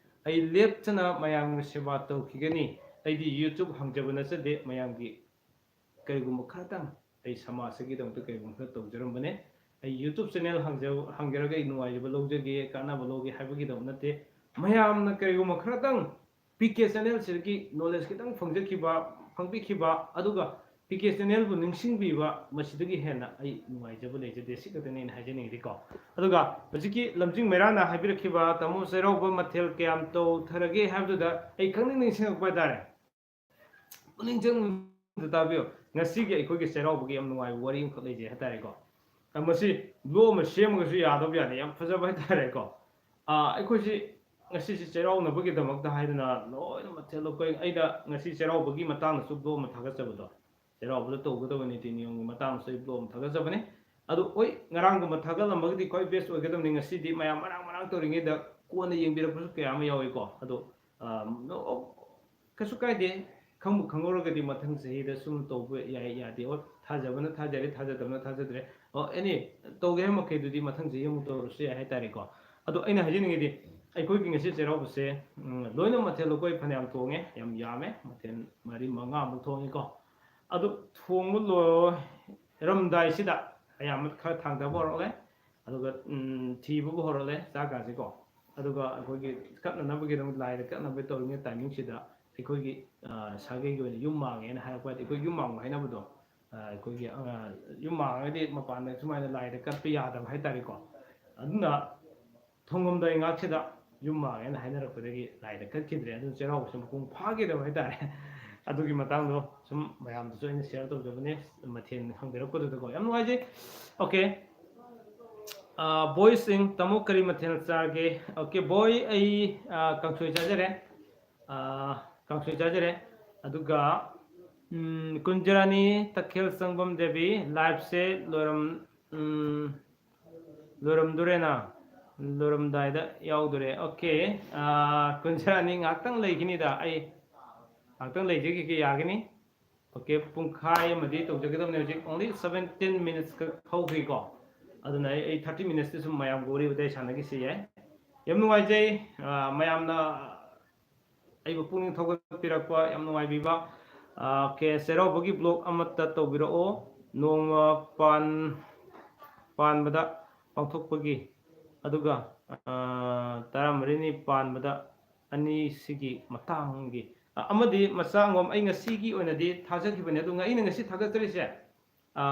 ꯑꯩ ꯂꯦꯞꯇꯅ ꯃꯌꯥꯝꯒꯤ ꯁꯦꯕꯥ ꯇꯧꯈꯤꯒꯅꯤ꯫ ꯑꯩꯗꯤ YouTube ꯍꯥꯡꯖꯕ ꯅꯠꯆꯗꯦ, ꯃꯌꯥꯝꯒꯤ ꯀꯔꯤꯒꯨꯝꯕ ꯈꯔꯇꯪ ꯑꯩ ꯁꯃꯥꯖ ꯑꯁꯤꯒꯤꯗꯃꯛꯇ ꯀꯔꯤꯒꯨꯝꯕ ꯈꯔ ꯇꯧꯖꯔꯝꯕꯅꯦ꯫ ꯑꯩ YouTube channel ꯍꯥꯡꯖ-, ꯍꯥꯡꯖꯔꯒ ꯑꯩ ꯅꯨꯡꯉꯥꯏꯖꯕ ꯂꯧꯖꯒꯦ, ꯀꯥꯟꯅꯕ ꯂꯧꯒꯦ ꯍꯥꯏꯕꯒꯤꯗꯃꯛ ꯅꯠꯇꯦ꯫ ꯃꯌꯥꯝꯅ ꯀꯔꯤꯒꯨꯝꯕ ꯈꯔꯇꯪ ꯄꯤ ꯀꯦ channelꯁꯤꯗꯒꯤ knowledge ꯈꯤꯇꯪ ꯐꯪꯖꯈꯤꯕ, ꯐꯪꯕꯤꯈꯤꯕ, ꯑꯗꯨꯒ ꯄꯤ ꯀꯦ ꯆꯦꯅꯦꯜꯕꯨ ꯅꯤꯡꯁꯤꯡꯕꯤꯕ, ꯃꯁꯤꯗꯒꯤ ꯍꯦꯟꯅ ꯑꯩ ꯅꯨꯡꯉꯥꯏꯖꯕ ꯂꯩꯖꯗꯦ꯫ ꯁꯤ ꯈꯛꯇꯅꯤ ꯑꯩꯅ ꯍꯥꯏꯖꯅꯤꯡꯉꯤꯗꯤꯀꯣ꯫ ꯑꯗꯨꯒ ꯍꯧꯖꯤꯛꯀꯤ ꯂꯝꯖꯤꯡ ꯃꯩꯔꯥꯅ ꯍꯥꯏꯕꯤꯔꯛꯈꯤꯕ, "ꯇꯥꯃꯣ, ꯆꯩꯔꯥꯎꯕ ꯃꯊꯦꯜ ꯀꯌꯥꯝ ꯇꯧꯊꯔꯒꯦ?" ꯍꯥꯏꯕꯗꯨꯗ ꯑꯩ ꯈꯪꯅꯤꯡ ꯅꯤꯡꯁꯤꯡꯉꯛꯄ ꯍꯥꯏꯇꯥꯔꯦ꯫ ꯄꯨꯛꯅꯤꯡ ꯆꯪꯅ ꯇꯥꯕꯤꯌꯨ꯫ ꯉꯁꯤꯒꯤ ꯑꯩꯈꯣꯏꯒꯤ ꯆꯩꯔꯥꯎꯕꯒꯤ ꯌꯥꯝ ꯅꯨꯡꯉꯥꯏꯕ ꯋꯥꯔꯤ ꯑꯃꯈꯛ ꯂꯩꯖꯩ ꯍꯥꯏꯇꯥꯔꯦꯀꯣ꯫ ꯑ, ꯃꯁꯤ ꯕ꯭ꯂꯣꯛ ꯑꯃ ꯁꯦꯝꯃꯒꯁꯨ ꯌꯥꯗꯧꯕ ꯌꯥꯅꯤ, ꯌꯥꯝ ꯐꯖꯕ ꯍꯥꯏꯇꯥꯔꯦꯀꯣ꯫ ꯑ, ꯑꯩꯈꯣꯏꯁꯤ ꯉꯁꯤꯁꯤ ꯆꯩꯔꯥꯎꯅꯕꯒꯤꯗꯃꯛꯇ ꯍꯥꯏꯗꯅ ꯂꯣꯏꯅ ꯃꯊꯦꯜ ꯂꯨꯀꯣꯏ, ꯑꯩꯅ ꯉꯁꯤ ꯆꯩꯔꯥꯎꯕꯒꯤ ꯃꯇꯥꯡꯗꯁꯨ ꯕ꯭ꯂꯣꯛ ꯑꯃ ꯊꯥꯒꯠꯆꯕꯗꯣ, ꯆꯩꯔꯥꯎꯕꯗ ꯇꯧꯒꯗꯕ ꯅꯤꯇꯤ ꯅꯤꯌꯣꯝꯒꯤ ꯃꯇꯥꯡꯗꯁꯨ ꯑꯩ ꯕ꯭ꯂꯣꯛ ꯑꯃ ꯊꯥꯒꯠꯆꯕꯅꯤ꯫ ꯑꯗꯨ ꯍꯣꯏ, ꯉꯔꯥꯡꯒꯨꯝꯕ ꯊꯥꯒꯠꯂꯝꯕꯒꯗꯤ ꯈ꯭ꯋꯥꯏ ꯕꯦꯁ ꯑꯣꯏꯒꯗꯕꯅꯤ꯫ ꯉꯁꯤꯗꯤ ꯃꯌꯥꯝ ꯃꯔꯥꯡ ꯃꯔꯥꯡ ꯇꯧꯔꯤꯉꯩꯗ ꯀꯣꯟꯅ ꯌꯦꯡꯕꯤꯔꯛꯄꯁꯨ ꯀꯌꯥ ꯑꯃ ꯌꯥꯎꯏꯀꯣ꯫ ꯑꯗꯣ, ꯑ, ꯀꯩꯁꯨ ꯀꯥꯏꯗꯦ꯫ ꯈꯪꯕꯨ ꯈꯪꯍꯧꯔꯒꯗꯤ ꯃꯊꯪ ꯆꯍꯤꯗ ꯁꯨꯝ ꯇꯧꯕ ꯌꯥꯏ, ꯌꯥꯗꯦ꯫ ꯑꯣ, ꯊꯥꯖꯕꯅ ꯊꯥꯖꯔꯦ, ꯊꯥꯖꯗꯕꯅ ꯊꯥꯖꯗ꯭ꯔꯦ꯫ ꯑꯣ, ꯑꯦꯅꯤ, ꯇꯧꯒꯦ ꯍꯥꯏꯕ ꯃꯈꯩꯗꯨꯗꯤ ꯃꯊꯪ ꯆꯍꯤ ꯑꯃꯨꯛ ꯇꯧꯔꯁꯨ ꯌꯥꯏ ꯍꯥꯏꯇꯥꯔꯦꯀꯣ꯫ ꯑꯗꯣ ꯑꯩꯅ ꯍꯥꯏꯖꯅꯤꯡꯉꯤꯗꯤ, ꯑꯩꯈꯣꯏꯒꯤ ꯉꯁꯤ ꯆꯩꯔꯥꯎꯕꯁꯦ, ꯎꯝ, ꯂꯣꯏꯅ ꯃꯊꯦꯜ ꯂꯨꯀꯣꯏ ꯐꯅꯌꯥꯝ ꯊꯣꯡꯉꯦ, ꯌꯥꯝ ꯌꯥꯝꯃꯦ, ꯃꯊꯦꯜ ꯃꯔꯤ ꯃꯉꯥꯃꯨꯛ ꯊꯣꯡꯉꯤꯀꯣ꯫ ꯑꯗꯨ ꯊꯣꯡꯕ ꯂꯣꯏꯔꯝꯗꯥꯏꯁꯤꯗ ꯑꯌꯥꯝꯕ ꯈꯔ ꯊꯥꯡꯊꯕ ꯍꯧꯔꯛꯂꯦ, ꯑꯗꯨꯒ, ꯎꯝ, ꯊꯤꯕꯕꯨ ꯍꯧꯔꯛꯂꯦ ꯆꯥꯛꯀꯥꯁꯦꯀꯣ꯫ ꯑꯗꯨꯒ ꯑꯩꯈꯣꯏꯒꯤ ꯀꯠꯅꯅꯕꯒꯤꯗꯃꯛ, ꯂꯥꯏꯗ ꯀꯠꯅꯕ ꯇꯧꯔꯤꯉꯩ ꯇꯥꯏꯃꯤꯡꯁꯤꯗ ꯑꯩꯈꯣꯏꯒꯤ, ꯑ, ꯁꯥꯒꯩꯒꯤ ꯑꯣꯏꯅ ꯌꯨꯝ ꯃꯥꯡꯉꯦꯅ ꯍꯥꯏꯔꯛꯄ ꯍꯥꯏꯗꯤ, ꯑꯩꯈꯣꯏ ꯌꯨꯝ ꯃꯥꯡꯕ ꯍꯥꯏꯅꯕꯗꯣ, ꯑ, ꯑꯩꯈꯣꯏꯒꯤ, ꯑ, ꯌꯨꯝ ꯃꯥꯡꯉꯒꯗꯤ ꯃꯄꯥꯟꯗ ꯁꯨꯃꯥꯏꯅ ꯂꯥꯏꯗ ꯀꯠꯄ ꯌꯥꯗꯕ ꯍꯥꯏꯇꯥꯔꯦꯀꯣ꯫ ꯑꯗꯨꯅ ꯊꯣꯡꯉꯝꯗꯥꯏ ꯉꯥꯛꯁꯤꯗ ꯌꯨꯝ ꯃꯥꯡꯉꯦꯅ ꯍꯥꯏꯅꯔꯛꯄꯗꯒꯤ ꯂꯥꯏꯗ ꯀꯠꯈꯤꯗ꯭ꯔꯦ꯫ ꯑꯗꯨꯅ ꯆꯩꯔꯥꯎꯕꯁꯦ ꯃꯄꯨꯡ ꯐꯥꯈꯤꯗꯕ ꯍꯥꯏꯇꯥꯔꯦ꯫ ꯑꯗꯨꯒꯤ ꯃꯇꯥꯡꯗꯣ ꯁꯨꯝ ꯃꯌꯥꯝꯗꯁꯨ ꯑꯩꯅ ꯁꯤꯌꯔ ꯇꯧꯖꯕꯅꯦ, ꯃꯊꯦꯜ ꯍꯪꯕꯤꯔꯛꯄꯗꯨꯗꯀꯣ꯫ ꯌꯥꯝ ꯅꯨꯡꯉꯥꯏꯖꯩ꯫ ꯑꯣꯀꯦ꯫ ꯑ, ꯕꯣꯏꯁꯤꯡ, "ꯇꯥꯃꯣ, ꯀꯔꯤ ꯃꯊꯦꯜ ꯆꯥꯔꯒꯦ?" ꯑꯣꯀꯦ, ꯕꯣꯏ, ꯑꯩ, ꯑ, ꯀꯥꯡꯁꯣꯏ ꯆꯥꯖꯔꯦ꯫ ꯑ, ꯀꯥꯡꯁꯣꯏ ꯆꯥꯖꯔꯦ꯫ ꯑꯗꯨꯒ, ꯎꯝ, ꯀꯨꯟꯖꯔꯥꯅꯤ ꯇꯈꯦꯜ ꯆꯪꯕꯝ ꯗꯦꯕꯤ, ꯂꯥꯏꯐꯁꯦ ꯂꯣꯏꯔꯝ-, ꯎꯝ, ꯂꯣꯏꯔꯝꯗꯣꯔꯦꯅ, ꯂꯣꯏꯔꯝꯗꯥꯏꯗ ꯌꯥꯎꯗꯣꯔꯦ꯫ ꯑꯣꯀꯦ, ꯑ, ꯀꯨꯟꯖꯔꯥꯅꯤ ꯉꯥꯛꯇꯪ ꯂꯩꯈꯤꯅꯤꯗ, ꯑꯩ ꯉꯥꯛꯇꯪ ꯂꯩꯖꯈꯤꯒꯦ, ꯌꯥꯒꯅꯤ꯫ ꯑꯣꯀꯦ, ꯄꯨꯡꯈꯥꯏ ꯑꯃꯗꯤ ꯇꯧꯖꯒꯗꯕꯅꯤ꯫ ꯍꯧꯖꯤꯛ only seventeen minutes ꯈꯛ ꯍꯧꯈ꯭ꯔꯤꯀꯣ꯫ ꯑꯗꯨꯅ ꯑꯩ, ꯑꯩ thirty minutes ꯇꯤ ꯁꯨꯝ ꯃꯌꯥꯝꯒ ꯋꯥꯔꯤ ꯋꯥꯇꯥꯏ ꯁꯥꯟꯅꯈꯤꯁꯤ ꯌꯥꯏ꯫ ꯌꯥꯝ ꯅꯨꯡꯉꯥꯏꯖꯩ, ꯑ, ꯃꯌꯥꯝꯅ ꯑꯩꯕꯨ ꯄꯨꯛꯅꯤꯡ ꯊꯧꯒꯠꯄꯤꯔꯛꯄ, ꯌꯥꯝ ꯅꯨꯡꯉꯥꯏꯕꯤꯕ꯫ ꯑ, ꯑꯣꯀꯦ, ꯆꯩꯔꯥꯎꯕꯒꯤ ꯕ꯭ꯂꯣꯛ ꯑꯃꯠꯇ ꯇꯧꯕꯤꯔꯛꯑꯣ꯫ ꯅꯣꯡꯃ ꯄꯥꯟ-, ꯄꯥꯟꯕꯗ ꯄꯥꯡꯊꯣꯛꯄꯒꯤ, ꯑꯗꯨꯒ, ꯑ, ꯇꯔꯥꯃꯔꯤꯅꯤ ꯄꯥꯟꯕꯗ ꯑꯅꯤꯁꯤꯒꯤ ꯃꯇꯥꯡꯒꯤ ꯑ, ꯑꯃꯗꯤ ꯃꯆꯥ ꯑꯉꯣꯝ, ꯑꯩ ꯉꯁꯤꯒꯤ ꯑꯣꯏꯅꯗꯤ ꯊꯥꯖꯈꯤꯕꯅꯦ, ꯑꯗꯨ ꯑꯩꯅ ꯉꯁꯤ ꯊꯥꯒꯠꯆꯔꯤꯁꯦ, ꯑ,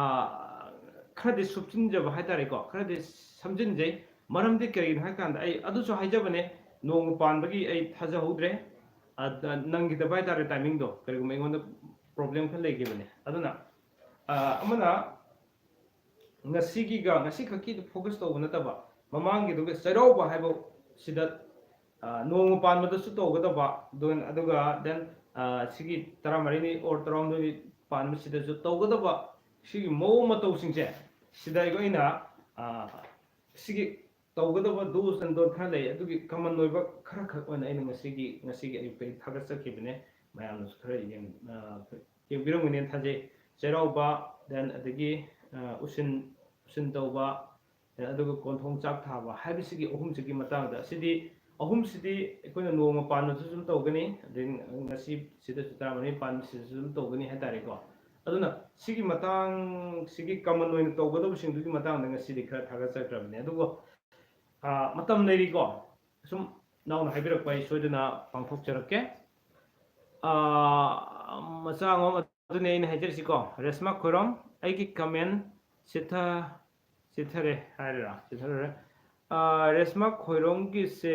ꯈꯔꯗꯤ ꯁꯨꯞꯆꯤꯟꯖꯕ ꯍꯥꯏꯇꯥꯔꯦꯀꯣ, ꯈꯔꯗꯤ ꯁꯝꯖꯤꯟꯖꯩ꯫ ꯃꯔꯝꯗꯤ ꯀꯔꯤꯒꯤꯅꯣ ꯍꯥꯏ ꯀꯥꯟꯗ, ꯑꯩ ꯑꯗꯨꯁꯨ ꯍꯥꯏꯖꯕꯅꯦ, ꯅꯣꯡꯃ ꯄꯥꯟꯕꯒꯤ ꯑꯩ ꯊꯥꯖꯍꯧꯗ꯭ꯔꯦ, ꯑꯗ ꯅꯪꯈꯤꯗꯕ ꯍꯥꯏꯇꯥꯔꯦ, ꯇꯥꯏꯃꯤꯡꯗꯣ ꯀꯔꯤꯒꯨꯝꯕ ꯑꯩꯉꯣꯟꯗ ꯄ꯭ꯔꯣꯕ꯭ꯂꯦꯝ ꯈꯔ ꯂꯩꯈꯤꯕꯅꯦ꯫ ꯑꯗꯨꯅ, ꯑ, ꯑꯃꯅ ꯉꯁꯤꯒꯤꯒ ꯉꯁꯤꯈꯛꯀꯤꯗ ꯐꯣꯀꯁ ꯇꯧꯕ ꯅꯠꯇꯕ, ꯃꯃꯥꯡꯒꯤꯗꯨꯒ ꯆꯩꯔꯥꯎꯕ ꯍꯥꯏꯕ ꯁꯤꯗ, ꯑ, ꯅꯣꯡꯃ ꯄꯥꯟꯕꯗꯁꯨ ꯇꯧꯒꯗꯕ, ꯑꯗꯨꯒ, ꯑꯗꯨꯒ then, ꯑ, ꯁꯤꯒꯤ ꯇꯔꯥꯃꯔꯤꯅꯤ or ꯇꯔꯥꯍꯨꯝꯗꯣꯏꯅꯤ ꯄꯥꯟꯕꯁꯤꯗꯁꯨ ꯇꯧꯒꯗꯕ ꯁꯤꯒꯤ ꯃꯑꯣꯡ ꯃꯇꯧꯁꯤꯡꯁꯦ, ꯁꯤꯗ ꯑꯩꯈꯣꯏꯅ, ꯑ, ꯁꯤꯒꯤ ꯇꯧꯒꯗꯕ do's and don't ꯈꯔ ꯂꯩ, ꯑꯗꯨꯒꯤ ꯀꯃꯟ ꯑꯣꯏꯕ ꯈꯔ ꯈꯛ ꯑꯣꯏꯅ ꯑꯩꯅ ꯉꯁꯤꯒꯤ, ꯉꯁꯤꯒꯤ ꯑꯌꯨꯛꯇꯒꯤ ꯊꯥꯒꯠꯆꯈꯤꯕꯅꯦ꯫ ꯃꯌꯥꯝꯅꯁꯨ ꯈꯔ ꯌꯦꯡ-, ꯑ, ꯌꯦꯡꯕꯤꯔꯝꯒꯅꯤꯅ ꯊꯥꯖꯩ꯫ ꯆꯩꯔꯥꯎꯕ, then ꯑꯗꯒꯤ, ꯑ, ꯎꯁꯤꯟ, ꯎꯁꯤꯟ ꯇꯧꯕ, then ꯑꯗꯨꯒ ꯀꯣꯟꯊꯣꯡ ꯆꯥꯛ ꯊꯥꯕ ꯍꯥꯏꯕꯁꯤꯒꯤ ꯑꯍꯨꯝꯁꯤꯒꯤ ꯃꯇꯥꯡꯗ, ꯑꯁꯤꯗꯤ, ꯑꯍꯨꯝꯁꯤꯗꯤ ꯑꯩꯈꯣꯏꯅ ꯅꯣꯡꯃ ꯄꯥꯟꯕꯗꯁꯨ ꯑꯗꯨꯝ ꯇꯧꯒꯅꯤ, ꯑꯗꯩ ꯉꯁꯤ ꯁꯤꯗꯁꯨ ꯇꯔꯥꯃꯔꯤ ꯄꯥꯟꯕꯁꯤꯗꯁꯨ ꯑꯗꯨꯝ ꯇꯧꯒꯅꯤ ꯍꯥꯏꯇꯥꯔꯦꯀꯣ꯫ ꯑꯗꯨꯅ ꯁꯤꯒꯤ ꯃꯇꯥꯡꯁꯤꯒꯤ ꯀꯃꯟ ꯑꯣꯏꯅ ꯇꯧꯒꯗꯕꯁꯤꯡꯗꯨꯒꯤ ꯃꯇꯥꯡꯗ ꯉꯁꯤꯗꯤ ꯈꯔ ꯊꯥꯒꯠꯆꯈ꯭ꯔꯕꯅꯦ꯫ ꯑꯗꯨꯕꯨ, ꯑ, ꯃꯇꯝ ꯂꯩꯔꯤꯀꯣ, ꯁꯨꯝ ꯅꯥꯎꯅ ꯍꯥꯏꯕꯤꯔꯛꯄ ꯑꯩ ꯁꯣꯏꯗꯅ ꯄꯥꯡꯊꯣꯛꯆꯔꯛꯀꯦ꯫ ꯑ, ꯃꯆꯥ ꯑꯉꯣꯝ ꯑꯗꯨꯅꯦ ꯑꯩꯅ ꯍꯥꯏꯖꯔꯤꯁꯤꯀꯣ, ꯔꯦꯁꯃꯥ ꯈꯣꯏꯔꯣꯝ, ꯑꯩꯒꯤ ꯀꯃꯦꯟ ꯆꯤꯊ-, ꯆꯤꯊꯔꯦ ꯍꯥꯏꯔꯤꯔꯥ? ꯆꯤꯊꯔꯦ꯫ ꯑ, ꯔꯦꯁꯃꯥ ꯈꯣꯏꯔꯣꯝꯒꯤꯁꯦ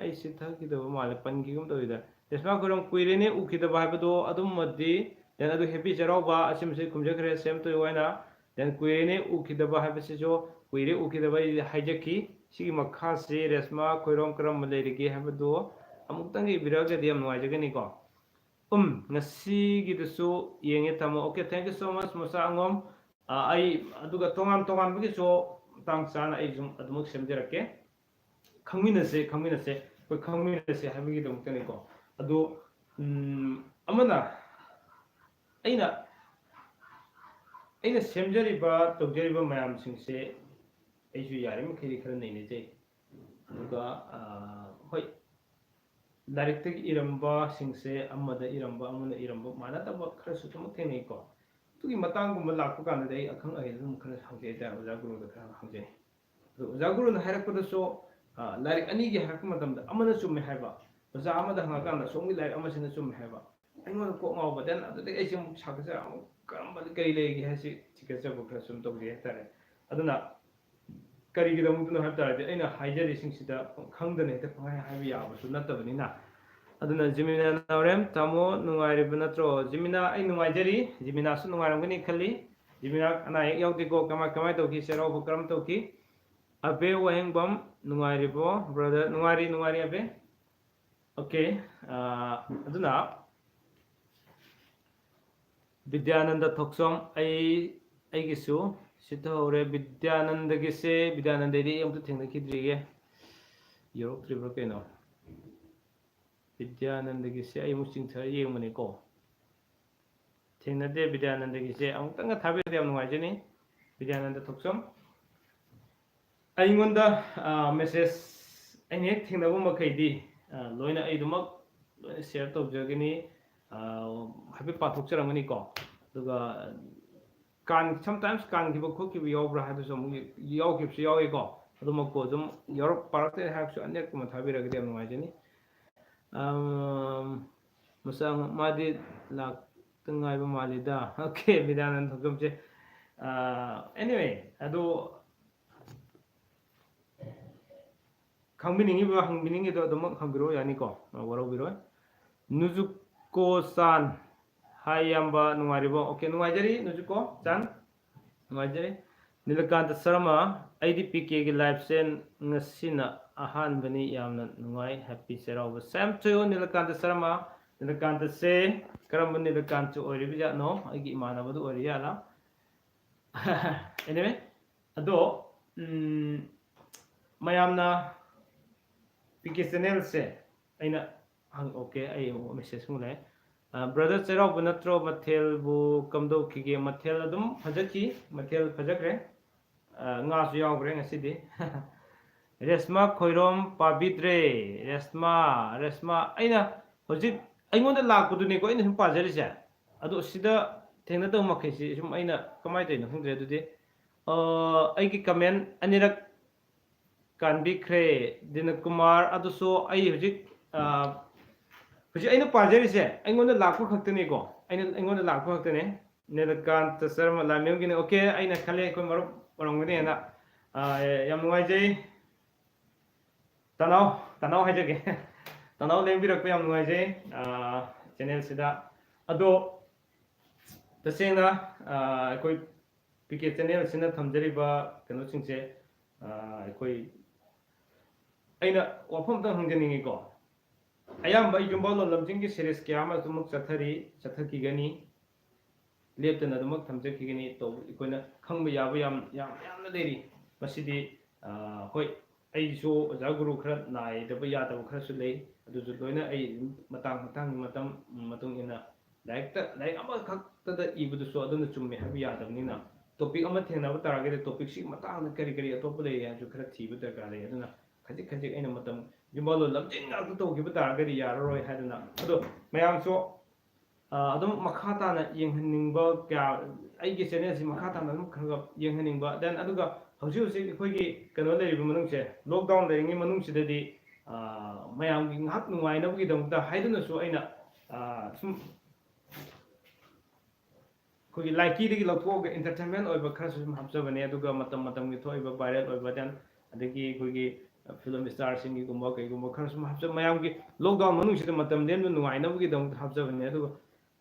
ꯑꯩ ꯆꯤꯊꯈꯤꯗꯕ ꯃꯥꯜꯂꯦ, ꯄꯟꯈꯤꯒꯨꯝ ꯇꯧꯋꯤꯗ꯫ ꯔꯦꯁꯃꯥ ꯈꯣꯏꯔꯣꯝ, ꯀꯨꯏꯔꯦꯅꯦ ꯎꯈꯤꯗꯕ ꯍꯥꯏꯕꯗꯣ ꯑꯗꯨꯃꯗꯤ, then ꯑꯗꯨ ꯍꯦꯄꯤ ꯆꯩꯔꯥꯎꯕ ꯑꯁꯤꯃꯁꯨ ꯈꯨꯝꯖꯈ꯭ꯔꯦ, ꯁꯦꯝ ꯇꯨ ꯌꯨ ꯍꯥꯏꯅ꯫ Then ꯀꯨꯏꯔꯦꯅꯦ ꯎꯈꯤꯗꯕ ꯍꯥꯏꯕꯁꯤꯁꯨ, ꯀꯨꯏꯔꯦ ꯎꯈꯤꯗꯕ ꯑꯩ ꯍꯥꯏꯖꯈꯤ꯫ ꯁꯤꯒꯤ ꯃꯈꯥꯁꯤ ꯔꯦꯁꯃꯥ ꯈꯣꯏꯔꯣꯝ ꯀꯔꯝꯕ ꯂꯩꯔꯤꯒꯦ ꯍꯥꯏꯕꯗꯨ ꯑꯃꯨꯛꯇꯪꯒ ꯏꯕꯤꯔꯛꯑꯒꯗꯤ ꯌꯥꯝ ꯅꯨꯡꯉꯥꯏꯖꯒꯅꯤꯀꯣ꯫ ꯎꯝ, ꯉꯁꯤꯒꯤꯗꯨꯁꯨ ꯌꯦꯡꯉꯦ, ꯊꯝꯃꯣ꯫ Okay, thank you so much, ꯃꯆꯥ ꯑꯉꯣꯝ꯫ ꯑ, ꯑꯩ ꯑꯗꯨꯒ ꯇꯣꯉꯥꯟ ꯇꯣꯉꯥꯟꯕꯒꯤꯁꯨ ꯃꯇꯥꯡ ꯆꯥꯅ ꯑꯩ ꯁꯨꯝ ꯑꯗꯨꯃꯛ ꯁꯦꯝꯖꯔꯛꯀꯦ꯫ ꯈꯪꯃꯤꯟꯅꯁꯦ, ꯈꯪꯃꯤꯟꯅꯁꯦ, ꯑꯩꯈꯣꯏ ꯈꯪꯃꯤꯟꯅꯁꯦ ꯍꯥꯏꯕꯒꯤꯗꯃꯛꯇꯅꯤꯀꯣ꯫ ꯑꯗꯣ, ꯎꯝ, ꯑꯃꯅ ꯑꯩꯅ, ꯑꯩꯅ ꯁꯦꯝꯖꯔꯤꯕ, ꯇꯧꯖꯔꯤꯕ ꯃꯌꯥꯝꯁꯤꯡꯁꯦ ꯑꯩꯁꯨ ꯌꯥꯔꯤꯃꯈꯩꯗꯤ ꯈꯔ ꯅꯩꯅꯖꯩ꯫ ꯑꯗꯨꯒ, ꯑ, ꯍꯣꯏ, ꯂꯥꯏꯔꯤꯛꯇꯒꯤ ꯏꯔꯝꯕꯁꯤꯡꯁꯦ ꯑꯃꯗ ꯏꯔꯝꯕ, ꯑꯃꯅ ꯏꯔꯝꯕ ꯃꯥꯟꯅꯗꯕ ꯈꯔꯁꯨ ꯑꯗꯨꯃꯛ ꯊꯦꯡꯅꯩꯀꯣ꯫ ꯑꯗꯨꯒꯤ ꯃꯇꯥꯡꯒꯨꯝꯕ ꯂꯥꯛꯄ ꯀꯥꯟꯗꯗꯤ ꯑꯩ ꯑꯈꯪ ꯑꯍꯩꯗ ꯑꯗꯨꯝ ꯈꯔ ꯍꯪꯖꯩ ꯍꯥꯏꯇꯥꯔꯦ, ꯑꯣꯖꯥ ꯒꯨꯔꯨꯗ ꯈꯔ ꯍꯪꯖꯩ꯫ ꯑꯗꯣ ꯑꯣꯖꯥ ꯒꯨꯔꯨꯅ ꯍꯥꯏꯔꯛꯄꯗꯁꯨ, ꯑ, ꯂꯥꯏꯔꯤꯛ ꯑꯅꯤꯒꯤ ꯍꯥꯏꯔꯛꯄ ꯃꯇꯝꯗ ꯑꯃꯅ ꯆꯨꯝꯃꯦ ꯍꯥꯏꯕ, ꯑꯣꯖꯥ ꯑꯃꯗ ꯍꯪꯉꯀꯥꯟꯗ ꯁꯣꯝꯒꯤ ꯂꯥꯏꯔꯤꯛ ꯑꯃꯁꯤꯅ ꯆꯨꯝꯃꯦ ꯍꯥꯏꯕ, ꯑꯩꯉꯣꯟꯗ ꯀꯣꯛ ꯉꯥꯎꯕ꯫ Then ꯑꯗꯨꯗꯒꯤ ꯑꯩꯁꯦ ꯑꯃꯨꯛ ꯁꯥꯒꯠꯆꯔ ꯑꯃꯨꯛ ꯀꯔꯝꯕ ꯀꯔꯤ ꯂꯩꯒꯦ ꯍꯥꯏꯁꯤ ꯊꯤꯒꯠꯆꯕ ꯈꯔ ꯁꯨꯝ ꯇꯧꯖꯩ ꯍꯥꯏꯇꯥꯔꯦ꯫ ꯑꯗꯨꯅ ꯀꯔꯤꯒꯤꯗꯃꯛꯇꯅꯣ ꯍꯥꯏꯕ ꯇꯥꯔꯗꯤ, ꯑꯩꯅ ꯍꯥꯏꯖꯔꯤꯁꯤꯡꯁꯤꯗ ꯈꯪꯗꯅ ꯍꯦꯛꯇ ꯄꯪꯍꯥꯏ ꯍꯥꯏꯕ ꯌꯥꯕꯁꯨ ꯅꯠꯇꯕꯅꯤꯅ꯫ ꯑꯗꯨꯅ ꯖꯤꯃꯤꯅꯥ ꯅꯥꯎꯔꯦꯝ, ꯇꯥꯃꯣ ꯅꯨꯡꯉꯥꯏꯔꯤꯕ ꯅꯠꯇ꯭ꯔꯣ? ꯖꯤꯃꯤꯅꯥ, ꯑꯩ ꯅꯨꯡꯉꯥꯏꯖꯔꯤ꯫ ꯖꯤꯃꯤꯅꯥꯁꯨ ꯅꯨꯡꯉꯥꯏꯔꯝꯒꯅꯤ ꯈꯜꯂꯤ꯫ ꯖꯤꯃꯤꯅꯥ ꯑꯅꯥ ꯑꯌꯦꯛ ꯌꯥꯎꯗꯦꯀꯣ? ꯀꯃꯥꯏ, ꯀꯃꯥꯏ ꯇꯧꯈꯤ? ꯆꯩꯔꯥꯎꯕ ꯀꯔꯝ ꯇꯧꯈꯤ? ꯑꯕꯦ ꯋꯥꯍꯦꯡꯕꯝ, ꯅꯨꯡꯉꯥꯏꯔꯤꯕꯣ brother? ꯅꯨꯡꯉꯥꯏꯔꯤ, ꯅꯨꯡꯉꯥꯏꯔꯤ ꯑꯕꯦ꯫ Okay, ꯑꯥ, ꯑꯗꯨꯅ ꯕꯤꯗ꯭ꯌꯥꯅꯟꯗ ꯊꯣꯛꯆꯣꯝ, ꯑꯩ, ꯑꯩꯒꯤꯁꯨ ꯁꯤꯠꯇꯍꯧꯔꯦ꯫ ꯕꯤꯗ꯭ꯌꯥꯅꯟꯗꯒꯤꯁꯦ, ꯕꯤꯗ꯭ꯌꯥꯅꯟꯗꯗꯤ ꯑꯩ ꯑꯝꯇ ꯊꯦꯡꯅꯈꯤꯗ꯭ꯔꯤꯌꯦ꯫ ꯌꯧꯔꯛꯇ꯭ꯔꯤꯕ꯭ꯔꯥ ꯀꯩꯅꯣ? ꯕꯤꯗ꯭ꯌꯥꯅꯟꯗꯒꯤꯁꯦ ꯑꯩ ꯑꯃꯨꯛ ꯆꯤꯡꯊꯔ ꯌꯦꯡꯕꯅꯤꯀꯣ꯫ ꯊꯦꯡꯅꯗꯦ ꯕꯤꯗ꯭ꯌꯥꯅꯟꯗꯒꯤꯁꯦ꯫ ꯑꯃꯨꯛꯇꯪꯒ ꯊꯥꯕꯤꯔꯗꯤ ꯌꯥꯝ ꯅꯨꯡꯉꯥꯏꯖꯅꯤ, ꯕꯤꯗ꯭ꯌꯥꯅꯟꯗ ꯊꯣꯛꯆꯣꯝ꯫ ꯑꯩꯉꯣꯟꯗ, ꯑ, message ꯑꯩꯅ ꯍꯦꯛ ꯊꯦꯡꯅꯕ ꯃꯈꯩꯗꯤ, ꯑ, ꯂꯣꯏꯅ ꯑꯩ ꯑꯗꯨꯃꯛ ꯂꯣꯏꯅ share ꯇꯧꯖꯒꯅꯤ꯫ ꯑ, ꯍꯥꯏꯐꯦꯠ ꯄꯥꯊꯣꯛꯆꯔꯝꯒꯅꯤꯀꯣ꯫ ꯑꯗꯨꯒ ꯀꯥꯟ-, sometimes ꯀꯥꯟꯈꯤꯕ ꯈꯣꯠꯈꯤꯕ ꯌꯥꯎꯕ꯭ꯔꯥ ꯍꯥꯏꯕꯁꯨ ꯑꯃꯨꯛ ꯌꯥꯎꯈꯤꯕꯁꯨ ꯌꯥꯎꯏꯀꯣ꯫ ꯑꯗꯨꯃꯛꯄꯨ ꯑꯗꯨꯝ ꯌꯥꯎꯔꯛ-, ꯄꯥꯔꯛꯇꯦ ꯍꯥꯏꯔꯁꯨ ꯑꯅꯤꯔꯛꯀꯨꯝꯕ ꯊꯥꯕꯤꯔꯒꯗꯤ ꯌꯥꯝ ꯅꯨꯡꯉꯥꯏꯖꯅꯤ꯫ ꯑꯝ, ꯃꯁꯥ ꯃꯥꯗꯤ ꯂꯥꯛꯇ ꯉꯥꯏꯕ ꯃꯥꯜꯂꯤꯗ꯫ Okay, ꯕꯤꯗ꯭ꯌꯥꯅꯟꯗ ꯊꯣꯛꯆꯣꯝꯁꯦ꯫ ꯑ, anyway, ꯑꯗꯣ ꯈꯪꯕꯤꯅꯤꯡꯉꯤꯕ, ꯍꯪꯕꯤꯅꯤꯡꯉꯤꯗꯣ ꯑꯗꯨꯃꯛ ꯍꯪꯕꯤꯔꯛꯑꯣ, ꯌꯥꯅꯤꯀꯣ? ꯑ, ꯋꯥꯔꯧꯕꯤꯔꯣꯏ꯫ ꯅꯨꯖꯨꯀꯣ ꯆꯥꯟ, hi ꯏꯌꯥꯝꯕ, ꯅꯨꯡꯉꯥꯏꯔꯤꯕꯣ? Okay, ꯅꯨꯡꯉꯥꯏꯖꯔꯤ ꯅꯨꯖꯨꯀꯣ ꯆꯥꯟ, ꯅꯨꯡꯉꯥꯏꯖꯔꯤ꯫ ꯅꯤꯂꯀꯥꯟꯇ ꯁꯔꯃ, ꯑꯩꯗꯤ ꯄꯤ ꯀꯦꯒꯤ liveꯁꯦ ꯉꯁꯤꯅ ꯑꯍꯥꯟꯕꯅꯤ, ꯌꯥꯝꯅ ꯅꯨꯡꯉꯥꯏ, happy Cheiraoba. Same to you, Nilakanta Sharma. ꯅꯤꯂꯀꯥꯟꯇꯁꯦ ꯀꯔꯝꯕ ꯅꯤꯂꯀꯥꯟꯇ ꯑꯣꯏꯔꯤꯕꯖꯥꯠꯅꯣ? ꯑꯩꯒꯤ ꯏꯃꯥꯟꯅꯕꯗꯨ ꯑꯣꯏꯔꯤ ꯖꯥꯠꯂꯥ? Anyway, ꯑꯗꯣ, ꯎꯝ, ꯃꯌꯥꯝꯅ ꯄꯤ ꯀꯦ channelꯁꯦ ꯑꯩꯅ ꯍꯪ-, okay, ꯑꯩ ꯑꯃꯨꯛ message ꯑꯃꯨꯛ ꯂꯥꯛꯑꯦ꯫ ꯑ, brother, ꯆꯩꯔꯥꯎꯕ ꯅꯠꯇ꯭ꯔꯣ? ꯃꯊꯦꯜꯕꯨ ꯀꯝꯗꯧꯈꯤꯒꯦ? ꯃꯊꯦꯜ ꯑꯗꯨꯝ ꯐꯖꯈꯤ, ꯃꯊꯦꯜ ꯐꯖꯈ꯭ꯔꯦ꯫ ꯑ, ꯉꯥꯁꯨ ꯌꯥꯎꯈ꯭ꯔꯦ ꯉꯁꯤꯗꯤ꯫ ꯔꯦꯁꯃꯥ ꯈꯣꯏꯔꯣꯝ ꯄꯥꯕꯤꯗ꯭ꯔꯦ꯫ ꯔꯦꯁꯃꯥ, ꯔꯦꯁꯃꯥ, ꯑꯩꯅ ꯍꯧꯖꯤꯛ ꯑꯩꯉꯣꯟꯗ ꯂꯥꯛꯄꯗꯨꯅꯤꯀꯣ ꯑꯩꯅ ꯁꯨꯝ ꯄꯥꯖꯔꯤꯁꯦ꯫ ꯑꯗꯣ ꯁꯤꯗ ꯊꯦꯡꯅꯗꯕ ꯃꯈꯩꯁꯤ ꯁꯨꯝ ꯑꯩꯅ ꯀꯃꯥꯏꯅ ꯇꯧꯔꯤꯅꯣ ꯈꯪꯗ꯭ꯔꯦ꯫ ꯑꯗꯨꯗꯤ, ꯑ, ꯑꯩꯒꯤ comment ꯑꯅꯤꯔꯛ ꯀꯥꯟꯕꯤꯈ꯭ꯔꯦ꯫ ꯗꯤꯅꯀꯨꯃꯥꯔ, ꯑꯗꯨꯁꯨ ꯑꯩ ꯍꯧꯖꯤꯛ ꯑꯥ, ꯍꯧꯖꯤꯛ ꯑꯩꯅ ꯄꯥꯖꯔꯤꯁꯦ ꯑꯩꯉꯣꯟꯗ ꯂꯥꯛꯄ ꯈꯛꯇꯅꯤꯀꯣ, ꯑꯩꯅ, ꯑꯩꯉꯣꯟꯗ ꯂꯥꯛꯄ ꯈꯛꯇꯅꯦ꯫ ꯅꯤꯂꯀꯥꯟꯇ ꯁꯔꯃ ꯂꯥꯏꯃꯦꯝꯒꯤꯅꯦ꯫ Okay, ꯑꯩꯅ ꯈꯜꯂꯦ ꯑꯩꯈꯣꯏ ꯃꯔꯨꯞ ꯑꯣꯏꯔꯝꯒꯅꯤꯅ꯫ ꯑꯥ, ꯌꯥꯝ ꯅꯨꯡꯉꯥꯏꯖꯩ꯫ ꯇꯅꯥꯎ, ꯇꯅꯥꯎ ꯍꯥꯏꯖꯒꯦ꯫ ꯇꯅꯥꯎ ꯂꯦꯡꯕꯤꯔꯛꯄ ꯌꯥꯝ ꯅꯨꯡꯉꯥꯏꯖꯩ, ꯑꯥ, channelꯁꯤꯗ꯫ ꯑꯗꯣ ꯇꯁꯦꯡꯅ, ꯑꯥ, ꯑꯩꯈꯣꯏ ꯄꯤ ꯀꯦ channelꯁꯤꯅ ꯊꯝꯖꯔꯤꯕ ꯀꯩꯅꯣꯁꯤꯡꯁꯦ, ꯑꯥ, ꯑꯩꯈꯣꯏ, ꯑꯩꯅ ꯋꯥꯐꯝ ꯑꯝꯇꯪ ꯍꯪꯖꯅꯤꯡꯉꯤꯀꯣ꯫ ꯑꯌꯥꯝꯕ ꯌꯨꯝꯕꯥꯜꯂꯣꯟ ꯂꯝꯖꯤꯡꯒꯤ series ꯀꯌꯥ ꯑꯃ ꯑꯗꯨꯃꯛ ꯆꯠꯊꯔꯤ, ꯆꯠꯊꯈꯤꯒꯅꯤ, ꯂꯦꯞꯇꯅ ꯑꯗꯨꯃꯛ ꯊꯝꯖꯈꯤꯒꯅꯤ꯫ ꯇꯧ-, ꯑꯩꯈꯣꯏꯅ ꯈꯪꯕ ꯌꯥꯕ ꯌꯥꯝ, ꯌꯥꯝ, ꯌꯥꯝꯅ ꯂꯩꯔꯤ꯫ ꯃꯁꯤꯗꯤ, ꯑꯥ, ꯍꯣꯏ, ꯑꯩꯁꯨ ꯑꯣꯖꯥ ꯒꯨꯔꯨ ꯈꯔ ꯅꯥꯏꯗꯕ ꯌꯥꯗꯕ ꯈꯔꯁꯨ ꯂꯩ, ꯑꯗꯨꯁꯨ ꯂꯣꯏꯅ ꯑꯩ ꯑꯗꯨꯝ ꯃꯇꯥꯡ ꯃꯇꯥꯡꯒꯤ ꯃꯇꯝ ꯃꯇꯨꯡ ꯏꯟꯅ ꯂꯥꯏꯔꯤꯛꯇ, ꯂꯥꯏꯔꯤꯛ ꯑꯃꯈꯛꯇꯗ ꯏꯕꯗꯨꯁꯨ ꯑꯗꯨꯅ ꯆꯨꯝꯃꯦ ꯍꯥꯏꯕ ꯌꯥꯗꯕꯅꯤꯅ, topic ꯑꯃ ꯊꯦꯡꯅꯕ ꯇꯥꯔꯒꯗꯤ topicꯁꯤꯒꯤ ꯃꯇꯥꯡꯗ ꯀꯔꯤ ꯀꯔꯤ ꯑꯇꯣꯞꯄ ꯂꯩꯔꯤ ꯍꯥꯏꯕꯁꯨ ꯈꯔ ꯊꯤꯕ ꯗꯔꯀꯥꯔ ꯂꯩ꯫ ꯑꯗꯨꯅ ꯈꯖꯤꯛ ꯈꯖꯤꯛ ꯑꯩꯅ ꯃꯇꯝ, ꯌꯨꯝꯕꯥꯜꯂꯣꯟ ꯂꯝꯖꯤꯡ ꯉꯥꯛꯇ ꯇꯧꯈꯤꯕ ꯇꯥꯔꯒꯗꯤ ꯌꯥꯔꯔꯣꯏ ꯍꯥꯏꯗꯅ, ꯑꯗꯣ ꯃꯌꯥꯝꯁꯨ, ꯑ, ꯑꯗꯨꯝ ꯃꯈꯥ ꯇꯥꯅ ꯌꯦꯡꯍꯟꯅꯤꯡꯕ ꯀꯌꯥ, ꯑꯩꯒꯤ channelꯁꯤ ꯃꯈꯥ ꯇꯥꯅ ꯑꯗꯨꯝ ꯈꯔ ꯈꯔ ꯌꯦꯡꯍꯟꯅꯤꯡꯕ, then ꯑꯗꯨꯒ ꯍꯧꯖꯤꯛ ꯍꯧꯖꯤꯛ ꯑꯩꯈꯣꯏꯒꯤ ꯀꯩꯅꯣ ꯂꯩꯔꯤꯕ ꯃꯅꯨꯡꯁꯦ, lockdown ꯂꯩꯔꯤꯉꯩ ꯃꯅꯨꯡꯁꯤꯗꯗꯤ, ꯑ, ꯃꯌꯥꯝꯒꯤ ꯉꯥꯏꯍꯥꯛ ꯅꯨꯡꯉꯥꯏꯅꯕꯒꯤꯗꯃꯛꯇ ꯍꯥꯏꯗꯨꯅꯁꯨ ꯑꯩꯅ, ꯑ, ꯁꯨꯝ ꯑꯩꯈꯣꯏꯒꯤ ꯂꯥꯏꯀꯤꯗꯒꯤ ꯂꯧꯊꯣꯛꯑꯒ entertainment ꯑꯣꯏꯕ ꯈꯔꯁꯨ ꯁꯨꯝ ꯍꯥꯞꯆꯕꯅꯦ, ꯑꯗꯨꯒ ꯃꯇꯝ ꯃꯇꯝꯒꯤ ꯊꯣꯛꯏꯕ viral ꯑꯣꯏꯕ, then ꯑꯗꯒꯤ ꯑꯩꯈꯣꯏꯒꯤ film starꯁꯤꯡꯒꯤꯒꯨꯝꯕ ꯀꯩꯒꯨꯝꯕ ꯈꯔ ꯁꯨꯝ ꯍꯥꯞꯆ-, ꯃꯌꯥꯝꯒꯤ lockdown ꯃꯅꯨꯡꯁꯤꯗ ꯃꯇꯝ ꯂꯦꯟꯕ ꯅꯨꯡꯉꯥꯏꯅꯕꯒꯤꯗꯃꯛꯇ ꯍꯥꯞꯆꯕꯅꯦ꯫ ꯑꯗꯨꯒ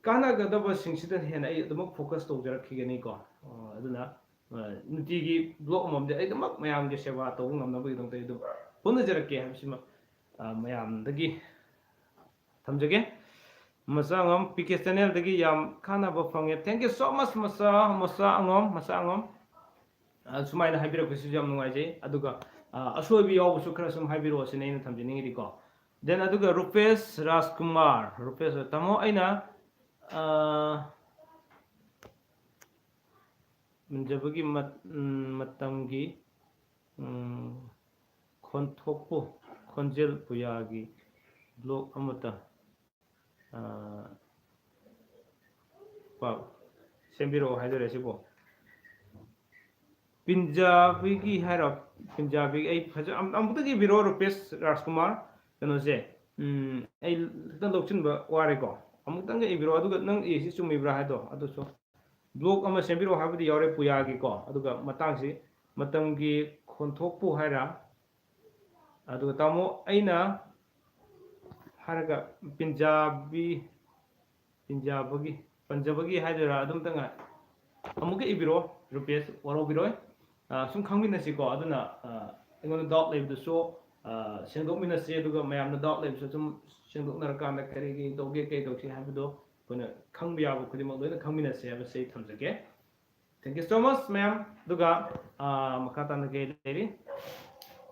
ꯀꯥꯟꯅꯒꯗꯕꯁꯤꯡꯁꯤꯗ ꯍꯦꯟꯅ ꯑꯩ ꯑꯗꯨꯃꯛ focus ꯇꯧꯖꯔꯛꯈꯤꯒꯅꯤꯀꯣ꯫ ꯑ, ꯑꯗꯨꯅ, ꯑ, ꯅꯨꯡꯇꯤꯒꯤ vlog ꯑꯃꯃꯝꯗꯤ ꯑꯩ ꯑꯗꯨꯃꯛ ꯃꯌꯥꯝꯒꯤ ꯁꯦꯕꯥ ꯇꯧꯕ ꯉꯝꯅꯕꯒꯤꯗꯃꯛꯇ ꯑꯩ ꯑꯗꯨꯝ ꯍꯣꯠꯅꯖꯔꯛꯀꯦ ꯍꯥꯏꯕꯁꯤꯃ, ꯑ, ꯃꯌꯥꯝꯗꯒꯤ ꯊꯝꯖꯒꯦ꯫ ꯃꯆꯥꯉꯝ ꯄꯤ ꯀꯦ channelꯗꯒꯤ ꯌꯥꯝ ꯀꯥꯟꯅꯕ ꯐꯪꯉꯦ꯫ Thank you so much, ꯃꯆꯥ, ꯃꯆꯥ ꯑꯉꯝ, ꯃꯆꯥ ꯑꯉꯝ꯫ ꯑ, ꯁꯨꯃꯥꯏꯅ ꯍꯥꯏꯕꯤꯔꯛꯄꯁꯤꯁꯨ ꯌꯥꯝ ꯅꯨꯡꯉꯥꯏꯖꯩ꯫ ꯑꯗꯨꯒ, ꯑ, ꯑꯁꯣꯏꯕ ꯌꯥꯎꯕꯁꯨ ꯈꯔ ꯁꯨꯝ ꯍꯥꯏꯕꯤꯔꯛꯑꯣ ꯁꯤꯅꯤ ꯑꯩꯅ ꯊꯝꯖꯅꯤꯡꯉꯤꯗꯤꯀꯣ꯫ Then ꯑꯗꯨꯒ ꯔꯨꯄꯦꯁ ꯔꯥꯖꯀꯨꯃꯥꯔ, ꯔꯨꯄꯦꯁ, ꯇꯥꯃꯣ ꯑꯩꯅ, ꯑ, ꯃꯨꯟꯖꯕꯒꯤ ꯃꯠ-, ꯎꯝ, ꯃꯇꯝꯒꯤ, ꯎꯝ, ꯈꯣꯟꯊꯣꯛꯄꯨ, ꯈꯣꯟꯖꯦꯜ ꯄꯨꯌꯥꯒꯤ vlog ꯑꯃꯇ, ꯑ, ꯄꯥꯎ ꯁꯦꯝꯕꯤꯔꯛꯑꯣ ꯍꯥꯏꯗꯣꯏꯔꯦ ꯁꯤꯕꯨ꯫ ꯄꯟꯖꯥꯕꯤꯒꯤ ꯍꯥꯏꯔꯣ? ꯄꯟꯖꯥꯕꯤꯒꯤ ꯑꯩ ꯐꯖ-, ꯑꯝ-, ꯑꯃꯨꯛꯇꯪ ꯏꯕꯤꯔꯛꯑꯣ ꯔꯨꯄꯦꯁ ꯔꯥꯖꯀꯨꯃꯥꯔ꯫ ꯀꯩꯅꯣꯁꯦ, ꯎꯝ, ꯑꯩ ꯈꯤꯇꯪ ꯂꯧꯁꯤꯟꯕ ꯋꯥꯔꯦꯀꯣ꯫ ꯑꯃꯨꯛꯇꯪꯒ ꯏꯕꯤꯔꯣ, ꯑꯗꯨꯒ ꯅꯪ ꯏꯁꯤ ꯆꯨꯝꯃꯤꯕ꯭ꯔꯥ ꯍꯥꯏꯗꯣ ꯑꯗꯨꯁꯨ꯫ ꯕ꯭ꯂꯣꯛ ꯑꯃ ꯁꯦꯝꯕꯤꯔꯛꯑꯣ ꯍꯥꯏꯕꯗꯤ ꯌꯥꯎꯔꯦ ꯄꯨꯌꯥꯒꯤꯀꯣ꯫ ꯑꯗꯨꯒ ꯃꯇꯥꯡꯁꯤ ꯃꯇꯝꯒꯤ ꯈꯣꯟꯊꯣꯛꯄꯨ ꯍꯥꯏꯔ꯫ ꯑꯗꯨꯒ ꯇꯥꯃꯣ ꯑꯩꯅ ꯍꯥꯏꯔꯒ ꯄꯤꯟꯖꯥꯕꯤ, ꯄꯤꯟꯖꯥꯕꯒꯤ, ꯄꯟꯖꯕꯒꯤ ꯍꯥꯏꯗꯣꯏꯔꯥ ꯑꯗꯨꯝꯇꯪ ꯑꯃꯨꯛꯀ ꯏꯕꯤꯔꯣ ꯔꯨꯄꯦꯁ, ꯋꯥꯔꯧꯕꯤꯔꯣꯏ꯫ ꯑ, ꯁꯨꯝ ꯈꯪꯃꯤꯟꯅꯁꯤꯀꯣ꯫ ꯑꯗꯨꯅ, ꯑ, ꯑꯩꯉꯣꯟꯗ ꯗꯥꯎꯠ ꯂꯩꯕꯗꯨꯁꯨ, ꯑ, ꯁꯦꯡꯗꯣꯛꯃꯤꯟꯅꯁꯤ, ꯑꯗꯨꯒ ꯃꯌꯥꯝꯅ ꯗꯥꯎꯠ ꯂꯩꯕꯁꯨ ꯁꯨꯝ ꯁꯦꯡꯗꯣꯛꯅꯔꯀꯥꯟꯗ ꯀꯔꯤ ꯀꯔꯤ ꯇꯧꯒꯦ, ꯀꯔꯤ ꯇꯧꯁꯤ ꯍꯥꯏꯕꯗꯣ ꯑꯩꯈꯣꯏꯅ ꯈꯪꯕ ꯌꯥꯕ ꯈꯨꯗꯤꯡꯃꯛ ꯂꯣꯏꯅ ꯈꯪꯃꯤꯟꯅꯁꯤ ꯍꯥꯏꯕꯁꯤ ꯑꯩ ꯊꯝꯖꯒꯦ꯫ Thank you so much, ma'am. ꯑꯗꯨꯒ, ꯑ, ꯃꯈꯥ ꯇꯥꯅ ꯀꯩ ꯂꯩꯔꯤ?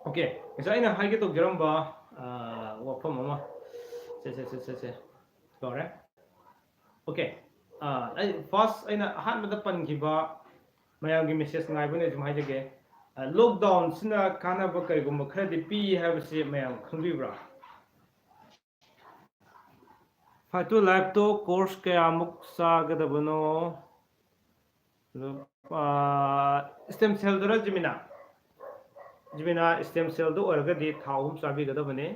ꯑꯣꯀꯦ, ꯉꯁꯥꯏ ꯑꯩꯅ ꯍꯥꯏꯒꯦ ꯇꯧꯖꯔꯝꯕ, ꯑ, ꯋꯥꯐꯝ ꯑꯃ, ꯁꯦ, ꯁꯦ, ꯁꯦ, ꯁꯦ, ꯁꯦ, ꯀꯥꯎꯔꯦ꯫ ꯑꯣꯀꯦ, ꯑ, ꯑꯩ ꯐꯥꯔꯁ ꯑꯩꯅ ꯑꯍꯥꯟꯕꯗ ꯄꯟꯈꯤꯕ ꯃꯌꯥꯝꯒꯤ ꯃꯦꯁꯦꯖ ꯉꯥꯏꯕꯅꯦ, ꯁꯨꯝ ꯍꯥꯏꯖꯒꯦ꯫ ꯑ, ꯂꯣꯛꯗꯥꯎꯟꯁꯤꯅ ꯀꯥꯟꯅꯕ ꯀꯔꯤꯒꯨꯝꯕ ꯈꯔꯗꯤ ꯄꯤ ꯍꯥꯏꯕꯁꯤ ꯃꯌꯥꯝ ꯈꯪꯕꯤꯕ꯭ꯔꯥ? ꯐꯥꯏꯇꯣ ꯂꯥꯏꯐꯇꯣ ꯀꯣꯔꯁ ꯀꯌꯥꯃꯨꯛ ꯆꯥꯒꯗꯕꯅꯣ? ꯑꯗꯣ, ꯑ, ꯁ꯭ꯇꯦꯝ ꯁꯦꯜꯗꯨꯔ ꯖꯤꯃꯤꯅꯥ? ꯖꯤꯃꯤꯅꯥ, ꯁ꯭ꯇꯦꯝ ꯁꯦꯜꯗꯨ ꯑꯣꯏꯔꯒꯗꯤ ꯊꯥ ꯑꯍꯨꯝ ꯆꯥꯕꯤꯒꯗꯕꯅꯤ꯫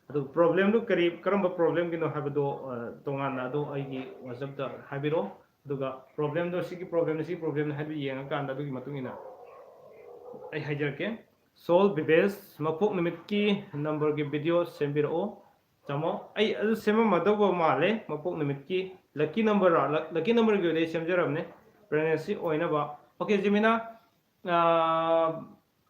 ꯑꯗꯨ ꯄ꯭ꯔꯣꯕ꯭ꯂꯦꯝꯗꯨ ꯀꯔꯤ, ꯀꯔꯝꯕ ꯄ꯭ꯔꯣꯕ꯭ꯂꯦꯝꯒꯤꯅꯣ ꯍꯥꯏꯕꯗꯣ, ꯑ, ꯇꯣꯉꯥꯟꯅ ꯑꯗꯨ ꯑꯩꯒꯤ WhatsApp-ꯇ ꯍꯥꯏꯕꯤꯔꯛꯑꯣ꯫ ꯑꯗꯨꯒ ꯄ꯭ꯔꯣꯕ꯭ꯂꯦꯝꯗꯣ ꯁꯤꯒꯤ ꯄ꯭ꯔꯣꯕ꯭ꯂꯦꯝꯅꯤ, ꯁꯤꯒꯤ ꯄ꯭ꯔꯣꯕ꯭ꯂꯦꯝꯅꯤ ꯍꯥꯏꯕꯗꯨ ꯌꯦꯡꯉꯀꯥꯟꯗ ꯑꯗꯨꯒꯤ ꯃꯇꯨꯡ ꯏꯟꯅ ꯑꯩ ꯍꯥꯏꯖꯔꯛꯀꯦ꯫ ꯁꯣꯜ ꯕꯤꯕꯦꯁ, ꯃꯄꯣꯛ ꯅꯨꯃꯤꯠꯀꯤ ꯅꯝꯕꯔꯒꯤ ꯚꯤꯗꯤꯑꯣ ꯁꯦꯝꯕꯤꯔꯛꯑꯣ꯫ ꯇꯥꯃꯣ, ꯑꯩ ꯑꯗꯨ ꯁꯦꯝꯃꯝꯃꯗꯧꯕ ꯃꯥꯜꯂꯦ, ꯃꯄꯣꯛ ꯅꯨꯃꯤꯠꯀꯤ꯫ ꯂꯛꯀꯤ ꯅꯝꯕꯔꯔꯣ? ꯂꯛ-, ꯂꯛꯀꯤ ꯅꯝꯕꯔꯒꯤ ꯑꯣꯏꯅ ꯑꯩ ꯁꯦꯝꯖꯔꯕꯅꯦ, ꯄ꯭ꯔꯦꯒꯅꯦꯟꯁꯤ ꯑꯣꯏꯅꯕ꯫ ꯑꯣꯀꯦ, ꯖꯤꯃꯤꯅꯥ, ꯑꯥ,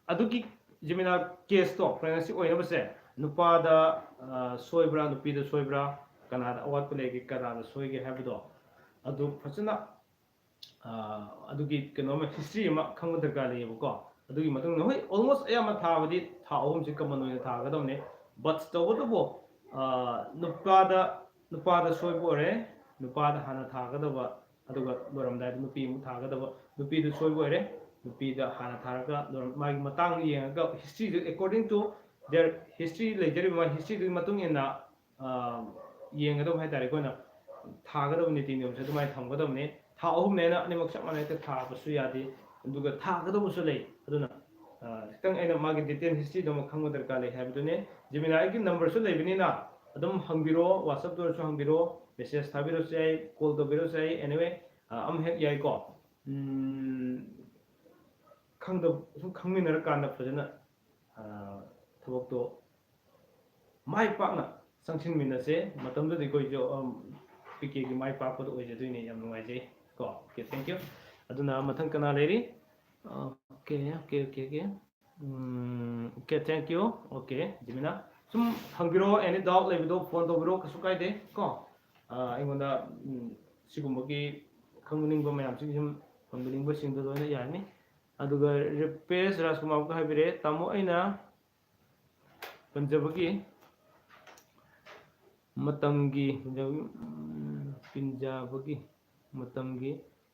ꯑꯗꯨꯒꯤ ꯖꯤꯃꯤꯅꯥ ꯀꯦꯁꯇꯣ, ꯄ꯭ꯔꯦꯒꯅꯦꯟꯁꯤ ꯑꯣꯏꯅꯕꯁꯦ, ꯅꯨꯄꯥꯗ, ꯑꯥ, ꯁꯣꯏꯕ꯭ꯔꯥ, ꯅꯨꯄꯤꯗ ꯁꯣꯏꯕ꯭ꯔꯥ, ꯀꯅꯥꯗ ꯑꯋꯥꯠꯄ ꯂꯩꯒꯦ, ꯀꯅꯥꯗ ꯁꯣꯏꯒꯦ ꯍꯥꯏꯕꯗꯣ, ꯑꯗꯨ ꯐꯖꯅ, ꯑꯥ, ꯑꯗꯨꯒꯤ ꯀꯩꯅꯣ ꯑꯃ, ꯍꯤꯁꯇ꯭ꯔꯤ ꯑꯃ ꯈꯪꯕ ꯗꯔꯀꯥꯔ ꯂꯩꯌꯦꯕꯀꯣ꯫ ꯑꯗꯨꯒꯤ ꯃꯇꯨꯡꯗ, ꯍꯣꯏ, almost ꯑꯌꯥꯝꯕ ꯊꯥꯕꯗꯤ ꯊꯥ ꯑꯍꯨꯝꯁꯤ ꯀꯃꯟ ꯑꯣꯏꯅ ꯊꯥꯒꯗꯕꯅꯦ꯫ But ꯇꯧꯕꯇꯕꯨ, ꯑꯥ, ꯅꯨꯄꯥꯗ, ꯅꯨꯄꯥꯗ ꯁꯣꯏꯕ ꯑꯣꯏꯔꯦ, ꯅꯨꯄꯥꯗ ꯍꯥꯟꯅ ꯊꯥꯒꯗꯕ, ꯑꯗꯨꯒ ꯂꯣꯏꯔꯝꯗꯥꯏꯗ ꯅꯨꯄꯤ ꯑꯃꯨꯛ ꯊꯥꯒꯗꯕ, ꯅꯨꯄꯤꯗ ꯁꯣꯏꯕ ꯑꯣꯏꯔꯦ, ꯅꯨꯄꯤꯗ ꯍꯥꯟꯅ ꯊꯥꯔꯒ ꯂꯣꯏꯔꯝ-, ꯃꯥꯒꯤ ꯃꯇꯥꯡꯗꯨ ꯌꯦꯡꯉꯒ, ꯍꯤꯁꯇ꯭ꯔꯤꯗꯨ, according to their history, ꯂꯩꯖꯔꯤꯕ ꯃꯥꯒꯤ ꯍꯤꯁꯇ꯭ꯔꯤꯗꯨꯒꯤ ꯃꯇꯨꯡ ꯏꯟꯅ, ꯑꯥ, ꯌꯦꯡꯒꯗꯕ ꯍꯥꯏꯇꯥꯔꯦ꯫ ꯑꯩꯈꯣꯏꯅ ꯊꯥꯒꯗꯕ ꯅꯤꯇꯤ ꯅꯤꯌꯣꯝꯁꯦ ꯑꯗꯨꯃꯥꯏꯅ ꯊꯝꯒꯗꯕꯅꯤ꯫ ꯊꯥ ꯑꯍꯨꯝꯅꯦꯅ ꯑꯅꯤꯃꯛ ꯆꯞ ꯃꯥꯟꯅꯅ ꯍꯦꯛꯇ ꯊꯥꯕꯁꯨ ꯌꯥꯗꯦ, ꯑꯗꯨꯒ ꯊꯥꯒꯗꯕꯁꯨ ꯂꯩ꯫ ꯑꯗꯨꯅ, ꯑꯥ, ꯈꯤꯇꯪ ꯑꯩꯅ ꯃꯥꯒꯤ detail historyꯗꯣ ꯑꯃ ꯈꯪꯕ ꯗꯔꯀꯥꯔ ꯂꯩ ꯍꯥꯏꯕꯗꯨꯅꯤ꯫ ꯖꯤꯃꯤꯅꯥ, ꯑꯩꯒꯤ ꯅꯝꯕꯔꯁꯨ ꯂꯩꯕꯅꯤꯅ, ꯑꯗꯨꯝ ꯍꯪꯕꯤꯔꯣ, WhatsApp-ꯇ ꯑꯣꯏꯔꯁꯨ ꯍꯪꯕꯤꯔꯣ, message ꯊꯥꯕꯤꯔꯁꯨ ꯌꯥꯏ, call ꯇꯧꯕꯤꯔꯁꯨ ꯌꯥꯏ, anyway, ꯑ, ꯑꯃ ꯍꯦꯛ ꯌꯥꯏꯀꯣ꯫ ꯎꯝ, ꯈꯪꯗꯕ, ꯁꯨꯝ ꯈꯪꯃꯤꯟꯅꯔꯀꯥꯟꯗ ꯐꯖꯅ, ꯑ, ꯊꯕꯛꯇꯣ ꯃꯥꯏ ꯄꯥꯛꯅ ꯆꯪꯁꯤꯟꯃꯤꯟꯅꯁꯦ꯫ ꯃꯇꯝꯗꯨꯗꯤ ꯑꯩꯈꯣꯏꯁꯨ, ꯎꯝ, PK-ꯒꯤ ꯃꯥꯏ ꯄꯥꯛꯄꯗꯣ ꯑꯣꯏꯖꯗꯣꯏꯅꯦ꯫ ꯌꯥꯝ ꯅꯨꯡꯉꯥꯏꯖꯩ ꯀꯣ꯫ Okay, thank you. ꯑꯗꯨꯅ ꯃꯊꯪ ꯀꯅꯥ ꯂꯩꯔꯤ? Okay, okay, okay, okay. Um, okay, thank you. Okay, ꯖꯤꯃꯤꯅꯥ꯫ ꯁꯨꯝ ꯍꯪꯕꯤꯔꯛꯑꯣ, any doubt ꯂꯩꯕꯗꯣ phone ꯇꯧꯕꯤꯔꯛꯑꯣ, ꯀꯩꯁꯨ ꯀꯥꯏꯗꯦ ꯀꯣ꯫ ꯑ, ꯑꯩꯉꯣꯟꯗ, ꯎꯝ, ꯁꯤꯒꯨꯝꯕꯒꯤ ꯈꯪꯅꯤꯡꯕ ꯃꯌꯥꯝꯁꯤꯒꯤ ꯁꯨꯝ ꯍꯪꯕꯤꯅꯤꯡꯕꯁꯤꯡꯗꯣ ꯂꯣꯏꯅ ꯌꯥꯔꯅꯤ꯫ ꯑꯗꯨꯒ ꯔꯤꯄꯦꯁ ꯔꯥꯖꯀꯨꯃꯥꯔꯒ ꯍꯥꯏꯕꯤꯔꯛꯑꯦ, "ꯇꯥꯃꯣ, ꯑꯩꯅ ꯄꯟꯖꯕꯒꯤ ꯃꯇꯝꯒꯤ, ꯎꯝ, ꯄꯤꯟꯖꯕꯒꯤ ꯃꯇꯝꯒꯤ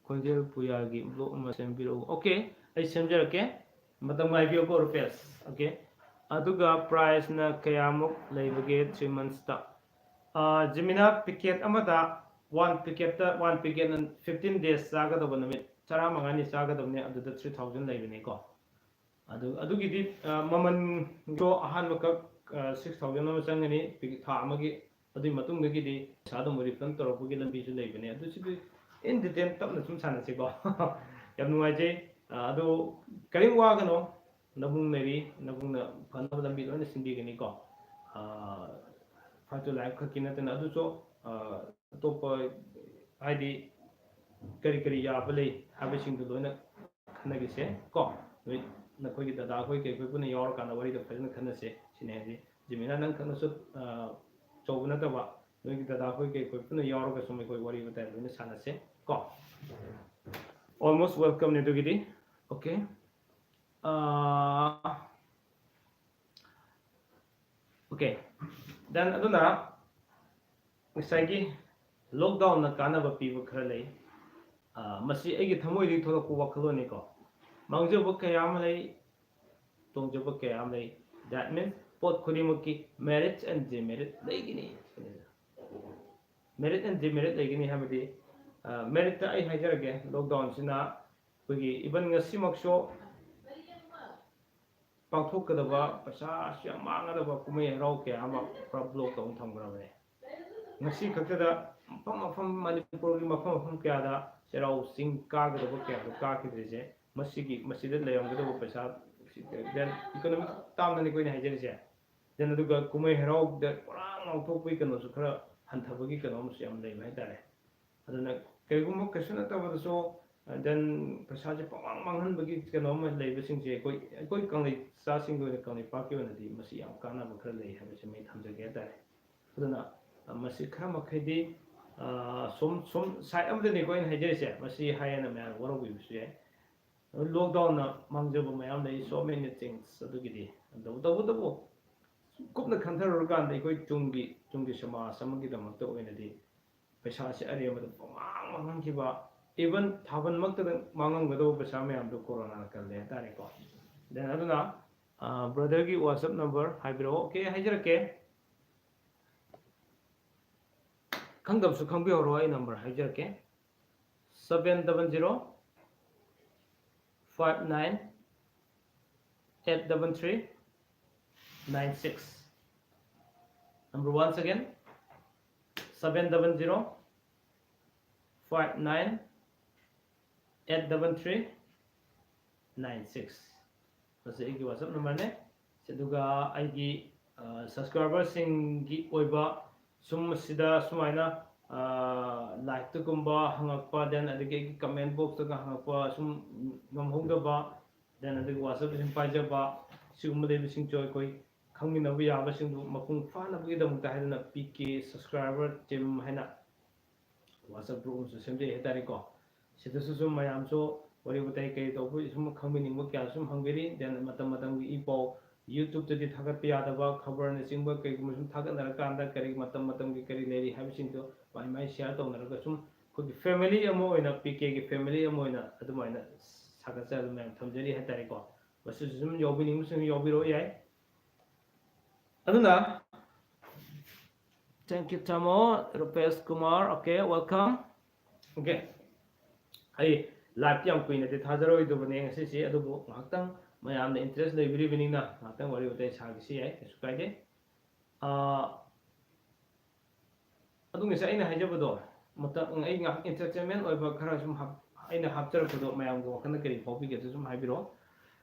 ꯈꯣꯟꯖꯦꯜ ꯄꯨꯌꯥꯒꯤ vlog ꯑꯃ ꯁꯦꯝꯕꯤꯔꯛꯎ"꯫ Okay, ꯑꯩ ꯁꯦꯝꯖꯔꯛꯀꯦ꯫ ꯃꯇꯝ ꯉꯥꯏꯕꯤꯌꯨꯀꯣ, ꯔꯨꯄꯦꯁ꯫ Okay, ꯑꯗꯨꯒ price-ꯅ ꯀꯌꯥꯃꯨꯛ ꯂꯩꯕꯒꯦ three months-ꯇ? ꯑꯥ, ꯖꯤꯃꯤꯅꯥ, packet ꯑꯃꯗ, one packet-ꯇ, one packet-ꯅ fifteen days ꯆꯥꯒꯗꯕ, ꯅꯨꯃꯤꯠ ꯇꯔꯥꯃꯉꯥꯅꯤ ꯆꯥꯒꯗꯕꯅꯦ, ꯑꯗꯨꯗ three thousand ꯂꯩꯕꯅꯦꯀꯣ꯫ ꯑꯗꯨ, ꯑꯗꯨꯒꯤꯗꯤ, ꯑ, ꯃꯃꯟꯗꯣ ꯑꯍꯥꯟꯕꯈꯛ, ꯑ, six thousand ꯑꯃ ꯆꯪꯒꯅꯤ, ꯄꯤ-, ꯊꯥ ꯑꯃꯒꯤ꯫ ꯑꯗꯨꯒꯤ ꯃꯇꯨꯡꯗꯒꯤꯗꯤ ꯄꯩꯁꯥꯗꯣ ꯑꯃꯨꯛ refund ꯇꯧꯔꯛꯄꯒꯤ ꯂꯝꯕꯤꯁꯨ ꯂꯩꯕꯅꯦ꯫ ꯑꯗꯨ ꯁꯤꯗꯤ in detail ꯇꯞꯅ ꯁꯨꯝ ꯁꯥꯟꯅꯁꯤꯀꯣ꯫ ꯌꯥꯝ ꯅꯨꯡꯉꯥꯏꯖꯩ꯫ ꯑ, ꯑꯗꯨ ꯀꯔꯤꯝ ꯋꯥꯒꯅꯣ, ꯅꯕꯨꯡ ꯂꯩꯔꯤ, ꯅꯕꯨꯡꯅ ꯐꯅꯕ ꯂꯝꯕꯤ ꯂꯣꯏꯅ ꯁꯤꯟꯕꯤꯒꯅꯤꯀꯣ꯫ ꯑ, Fight to Life ꯈꯛꯀꯤ ꯅꯠꯇꯅ ꯑꯗꯨꯁꯨ, ꯑ, ꯑꯇꯣꯞꯄ, ꯍꯥꯏꯗꯤ, ꯀꯔꯤ ꯀꯔꯤ ꯌꯥꯕ ꯂꯩ ꯍꯥꯏꯕꯁꯤꯡꯗꯨ ꯂꯣꯏꯅ ꯈꯟꯅꯈꯤꯁꯦ ꯀꯣ꯫ ꯅꯣꯏ, ꯅꯈꯣꯏꯒꯤ ꯗꯗꯥ ꯑꯩꯈꯣꯏ ꯀꯩ ꯑꯩꯈꯣꯏ ꯄꯨꯟꯅ ꯌꯥꯎꯔꯀꯥꯟꯗ ꯋꯥꯔꯤꯗꯣ ꯐꯖꯅ ꯈꯟꯅꯁꯦ ꯁꯤꯅꯦ꯫ ꯍꯥꯏꯗꯤ, ꯖꯤꯃꯤꯅꯥ, ꯅꯪ ꯈꯛꯅꯁꯨ, ꯑ, ꯑꯆꯧꯕ ꯅꯠꯇꯕ, ꯅꯣꯏꯒꯤ ꯗꯗꯥ ꯑꯩꯈꯣꯏ ꯀꯩ ꯑꯩꯈꯣꯏ ꯄꯨꯟꯅ ꯌꯥꯎꯔꯒ ꯁꯨꯝ ꯑꯩꯈꯣꯏ ꯋꯥꯔꯤ ꯋꯥꯇꯥꯏ ꯂꯣꯏꯅ ꯁꯥꯟꯅꯁꯦ ꯀꯣ꯫ Almost welcome-ꯅꯦ ꯑꯗꯨꯒꯤꯗꯤ꯫ Okay. ꯑ, Okay, then ꯑꯗꯨꯅ ꯉꯁꯥꯏꯒꯤ lockdown-ꯅ ꯀꯥꯟꯅꯕ ꯄꯤꯕ ꯈꯔ ꯂꯩ꯫ ꯑ, ꯃꯁꯤ ꯑꯩꯒꯤ ꯊꯃꯣꯏꯗꯒꯤ ꯊꯣꯛꯂꯛꯄ ꯋꯥꯈꯜꯂꯣꯟꯅꯤꯀꯣ꯫ ꯃꯥꯡꯖꯕ ꯀꯌꯥ ꯑꯃ ꯂꯩ, ꯇꯣꯡꯖꯕ ꯀꯌꯥ ꯑꯃ ꯂꯩ꯫ That means, ꯄꯣꯠ ꯈꯨꯗꯤꯡꯃꯛꯀꯤ merit and demerit ꯂꯩꯒꯅꯤ꯫ Merit and demerit ꯂꯩꯒꯅꯤ ꯍꯥꯏꯕꯗꯤ, ꯑ, merit-ꯇ ꯑꯩ ꯍꯥꯏꯖꯔꯒꯦ, lockdown-ꯁꯤꯅ ꯑꯩꯈꯣꯏꯒꯤ even ꯉꯁꯤꯃꯛꯁꯨ ꯄꯥꯡꯊꯣꯛꯀꯗꯕ, ꯄꯩꯁꯥꯁꯨ ꯌꯥꯝ ꯃꯥꯡꯒꯗꯕ ꯀꯨꯝꯍꯩ ꯍꯔꯥꯎ ꯀꯌꯥ ꯑꯃ ꯄꯨꯔꯥ ꯕ꯭ꯂꯣꯛ ꯇꯧꯅ ꯊꯝꯈ꯭ꯔꯕꯅꯦ꯫ ꯉꯁꯤ ꯈꯛꯇꯗ ꯃꯐꯝ ꯃꯐꯝ, ꯃꯅꯤꯄꯨꯔꯒꯤ ꯃꯐꯝ ꯃꯐꯝ ꯀꯌꯥꯗ ꯆꯩꯔꯥꯎ ꯆꯤꯡ ꯀꯥꯒꯗꯕ ꯀꯌꯥꯗꯣ ꯀꯥꯈꯤꯗ꯭ꯔꯤꯁꯦ ꯃꯁꯤꯒꯤ, ꯃꯁꯤꯗ ꯂꯩꯔꯝꯒꯗꯕ ꯄꯩꯁꯥ, then economic termꯗꯅꯤꯀꯣ ꯑꯩꯅ ꯍꯥꯏꯖꯔꯤꯁꯦ꯫ Then ꯑꯗꯨꯒ ꯀꯨꯝꯍꯩ ꯍꯔꯥꯎꯗ ꯄꯨꯔꯥ ꯉꯥꯎꯊꯣꯛꯄꯒꯤ ꯀꯩꯅꯣꯁꯨ ꯈꯔ ꯍꯟꯊꯕꯒꯤ ꯀꯩꯅꯣ ꯑꯃꯁꯨ ꯌꯥꯝ ꯂꯩꯕ ꯍꯥꯏꯇꯥꯔꯦ꯫ ꯑꯗꯨꯅ ꯀꯔꯤꯒꯨꯝꯕ ꯀꯩꯁꯨ ꯅꯠꯇꯕꯗꯁꯨ, then ꯄꯩꯁꯥꯁꯦ ꯄꯪꯃꯥꯡ ꯃꯥꯡꯍꯟꯕꯒꯤ ꯀꯩꯅꯣ ꯑꯃ ꯂꯩꯕꯁꯤꯡꯁꯦ ꯑꯩꯈꯣꯏ, ꯑꯩꯈꯣꯏ ꯀꯪꯂꯩ ꯆꯥꯁꯤꯡꯒꯤ ꯑꯣꯏꯅ, ꯀꯪꯂꯩꯄꯥꯛꯀꯤ ꯑꯣꯏꯅꯗꯤ ꯃꯁꯤ ꯌꯥꯝ ꯀꯥꯟꯅꯕ ꯈꯔ ꯂꯩ ꯍꯥꯏꯕꯁꯤ ꯑꯩ ꯊꯝꯖꯒꯦ ꯍꯥꯏꯇꯥꯔꯦ꯫ ꯑꯗꯨꯅ, ꯑ, ꯃꯁꯤ ꯈꯔ ꯃꯈꯩꯗꯤ, ꯑ, ꯁꯨꯝ, ꯁꯨꯝ side ꯑꯃꯗꯅꯤꯀꯣ ꯑꯩꯅ ꯍꯥꯏꯖꯔꯤꯁꯦ, ꯃꯁꯤ ꯍꯥꯏꯌꯦꯅ ꯃꯌꯥꯝ ꯋꯥꯔꯧꯕꯤꯕꯁꯨ ꯌꯥꯏ꯫ Lockdownꯅ ꯃꯥꯡꯖꯕ ꯃꯌꯥꯝ ꯂꯩ, so many things꯫ ꯑꯗꯨꯒꯤꯗꯤ, ꯑꯗꯨꯕꯨ, ꯇꯧꯕꯇꯕꯨ ꯀꯨꯞꯅ ꯈꯟꯊꯔꯨꯔꯀꯥꯟꯗ ꯑꯩꯈꯣꯏ ꯇꯨꯡꯒꯤ, ꯇꯨꯡꯒꯤ ꯁꯃꯥꯖ ꯑꯃꯒꯤꯗꯃꯛꯇ ꯑꯣꯏꯅꯗꯤ ꯄꯩꯁꯥꯁꯦ ꯑꯔꯦꯝꯕꯗ ꯄꯪꯃꯥꯡ ꯃꯥꯡꯍꯟꯈꯤꯕ, even ꯊꯥꯕꯜꯃꯛꯇꯗ ꯃꯥꯡꯉꯝꯒꯗꯧꯕ ꯄꯩꯁꯥ ꯃꯌꯥꯝꯗꯣ ꯀꯣꯔꯣꯅꯥꯅ ꯀꯜꯂꯦ ꯍꯥꯏꯇꯥꯔꯦꯀꯣ꯫ Then ꯑꯗꯨꯅ, ꯑ, brotherꯒꯤ WhatsApp number ꯍꯥꯏꯕꯤꯔꯛꯑꯣ꯫ Okay, ꯍꯥꯏꯖꯔꯛꯀꯦ꯫ ꯈꯪꯗꯕꯁꯨ ꯈꯪꯕꯤꯍꯧꯔꯣ, ꯑꯩ number ꯍꯥꯏꯖꯔꯛꯀꯦ: seven double zero five nine eight double three nine six. Number once again, seven double zero five nine eight double three nine six. ꯃꯁꯤ ꯑꯩꯒꯤ WhatsApp numberꯅꯦ꯫ ꯑꯗꯨꯒ ꯑꯩꯒꯤ, ꯑ, subscriberꯁꯤꯡꯒꯤ ꯑꯣꯏꯕ ꯁꯨꯝ ꯁꯤꯗ ꯁꯨꯃꯥꯏꯅ, ꯑ, liveꯇꯒꯨꯝꯕ ꯍꯪꯉꯛꯄ, then ꯑꯗꯒꯤ ꯑꯩꯒꯤ comment boxꯇꯒ ꯍꯪꯉꯛꯄ, ꯁꯨꯝ ꯉꯝꯍꯧꯗꯕ, then ꯑꯗꯒꯤ WhatsApp ꯁꯨꯝ ꯄꯥꯏꯖꯕ, ꯁꯤꯒꯨꯝꯕ ꯂꯩꯕꯁꯤꯡꯁꯨ ꯑꯩꯈꯣꯏ ꯈꯪꯃꯤꯟꯅꯕ ꯌꯥꯕꯁꯤꯡꯗꯨ ꯃꯄꯨꯡ ꯐꯥꯅꯕꯒꯤꯗꯃꯛꯇ ꯍꯥꯏꯗꯨꯅ P K subscriber team ꯍꯥꯏꯅ WhatsApp group ꯑꯃꯁꯨ ꯁꯦꯝꯖꯩ ꯍꯥꯏꯇꯥꯔꯦꯀꯣ꯫ ꯁꯤꯗꯁꯨ ꯁꯨꯝ ꯃꯌꯥꯝꯁꯨ ꯋꯥꯔꯤ ꯋꯥꯇꯥꯏ ꯀꯔꯤ ꯇꯧꯕ ꯁꯨꯝ ꯈꯪꯕꯤꯅꯤꯡꯕ ꯀꯌꯥ ꯁꯨꯝ ꯍꯪꯕꯤꯔꯤ꯫ Then ꯃꯇꯝ ꯃꯇꯝꯒꯤ ꯏ ꯄꯥꯎ, YouTubeꯇꯗꯤ ꯊꯥꯒꯠꯄ ꯌꯥꯗꯕ ꯈꯕꯔꯅꯆꯤꯡꯕ ꯀꯩꯒꯨꯝꯕ ꯁꯨꯝ ꯊꯥꯒꯠꯅꯔꯀꯥꯟꯗ ꯀꯔꯤ ꯃꯇꯝ ꯃꯇꯝꯒꯤ ꯀꯔꯤ ꯂꯩꯔꯤ ꯍꯥꯏꯕꯁꯤꯡꯗꯣ ꯃꯥꯏ ꯃꯥꯏ share ꯇꯧꯅꯔꯒ ꯁꯨꯝ ꯑꯩꯈꯣꯏꯒꯤ family ꯑꯃ ꯑꯣꯏꯅ, PKꯒꯤ family ꯑꯃ ꯑꯣꯏꯅ ꯑꯗꯨꯃꯥꯏꯅ ꯁꯥꯒꯠꯆꯔꯒ ꯃꯌꯥꯝ ꯊꯝꯖꯔꯤ ꯍꯥꯏꯇꯥꯔꯦꯀꯣ꯫ ꯃꯁꯤꯁꯨ ꯁꯨꯝ ꯌꯥꯎꯕꯤꯅꯤꯡꯕꯁꯤꯡ ꯌꯥꯎꯕꯤꯔꯛꯑꯣ ꯌꯥꯏ꯫ ꯑꯗꯨꯅ, thank you, ꯇꯥꯃꯣ ꯔꯨꯄꯦꯁ ꯀꯨꯃꯥꯔ꯫ Okay, welcome꯫ Okay, ꯑꯩ ꯂꯥꯏꯞꯇꯤ ꯌꯥꯝ ꯀꯨꯏꯅꯗꯤ ꯊꯥꯖꯔꯣꯏꯗꯕꯅꯦ ꯉꯁꯤꯁꯦ, ꯑꯗꯨꯕꯨ ꯉꯥꯏꯍꯥꯛꯇꯪ ꯃꯌꯥꯝꯅ ꯏꯟꯇꯔꯦꯁ ꯂꯩꯕꯤꯔꯤꯕꯅꯤꯅ ꯉꯥꯏꯍꯥꯛꯇꯪ ꯋꯥꯔꯤ ꯋꯥꯇꯥꯏ ꯁꯥꯒꯦꯁꯨ ꯌꯥꯏ, ꯀꯩꯁꯨ ꯀꯥꯏꯗꯦ꯫ ꯑꯥ, ꯑꯗꯨ ꯉꯁꯥꯏ ꯑꯩꯅ ꯍꯥꯏꯖꯕꯗꯣ, ꯃꯇꯝ, ꯑꯩ ꯉꯥꯏꯍꯥꯛ ꯏꯟꯇꯔꯇꯦꯟꯃꯦꯟ ꯑꯣꯏꯕ ꯈꯔ ꯁꯨꯝ ꯍꯥꯞ-, ꯑꯩꯅ ꯍꯥꯞꯆꯔꯛꯄꯗꯣ ꯃꯌꯥꯝꯒꯤ ꯋꯥꯈꯜꯗ ꯀꯔꯤ ꯐꯥꯎꯕꯤꯒꯦ ꯑꯗꯨ ꯁꯨꯝ ꯍꯥꯏꯕꯤꯔꯛꯑꯣ꯫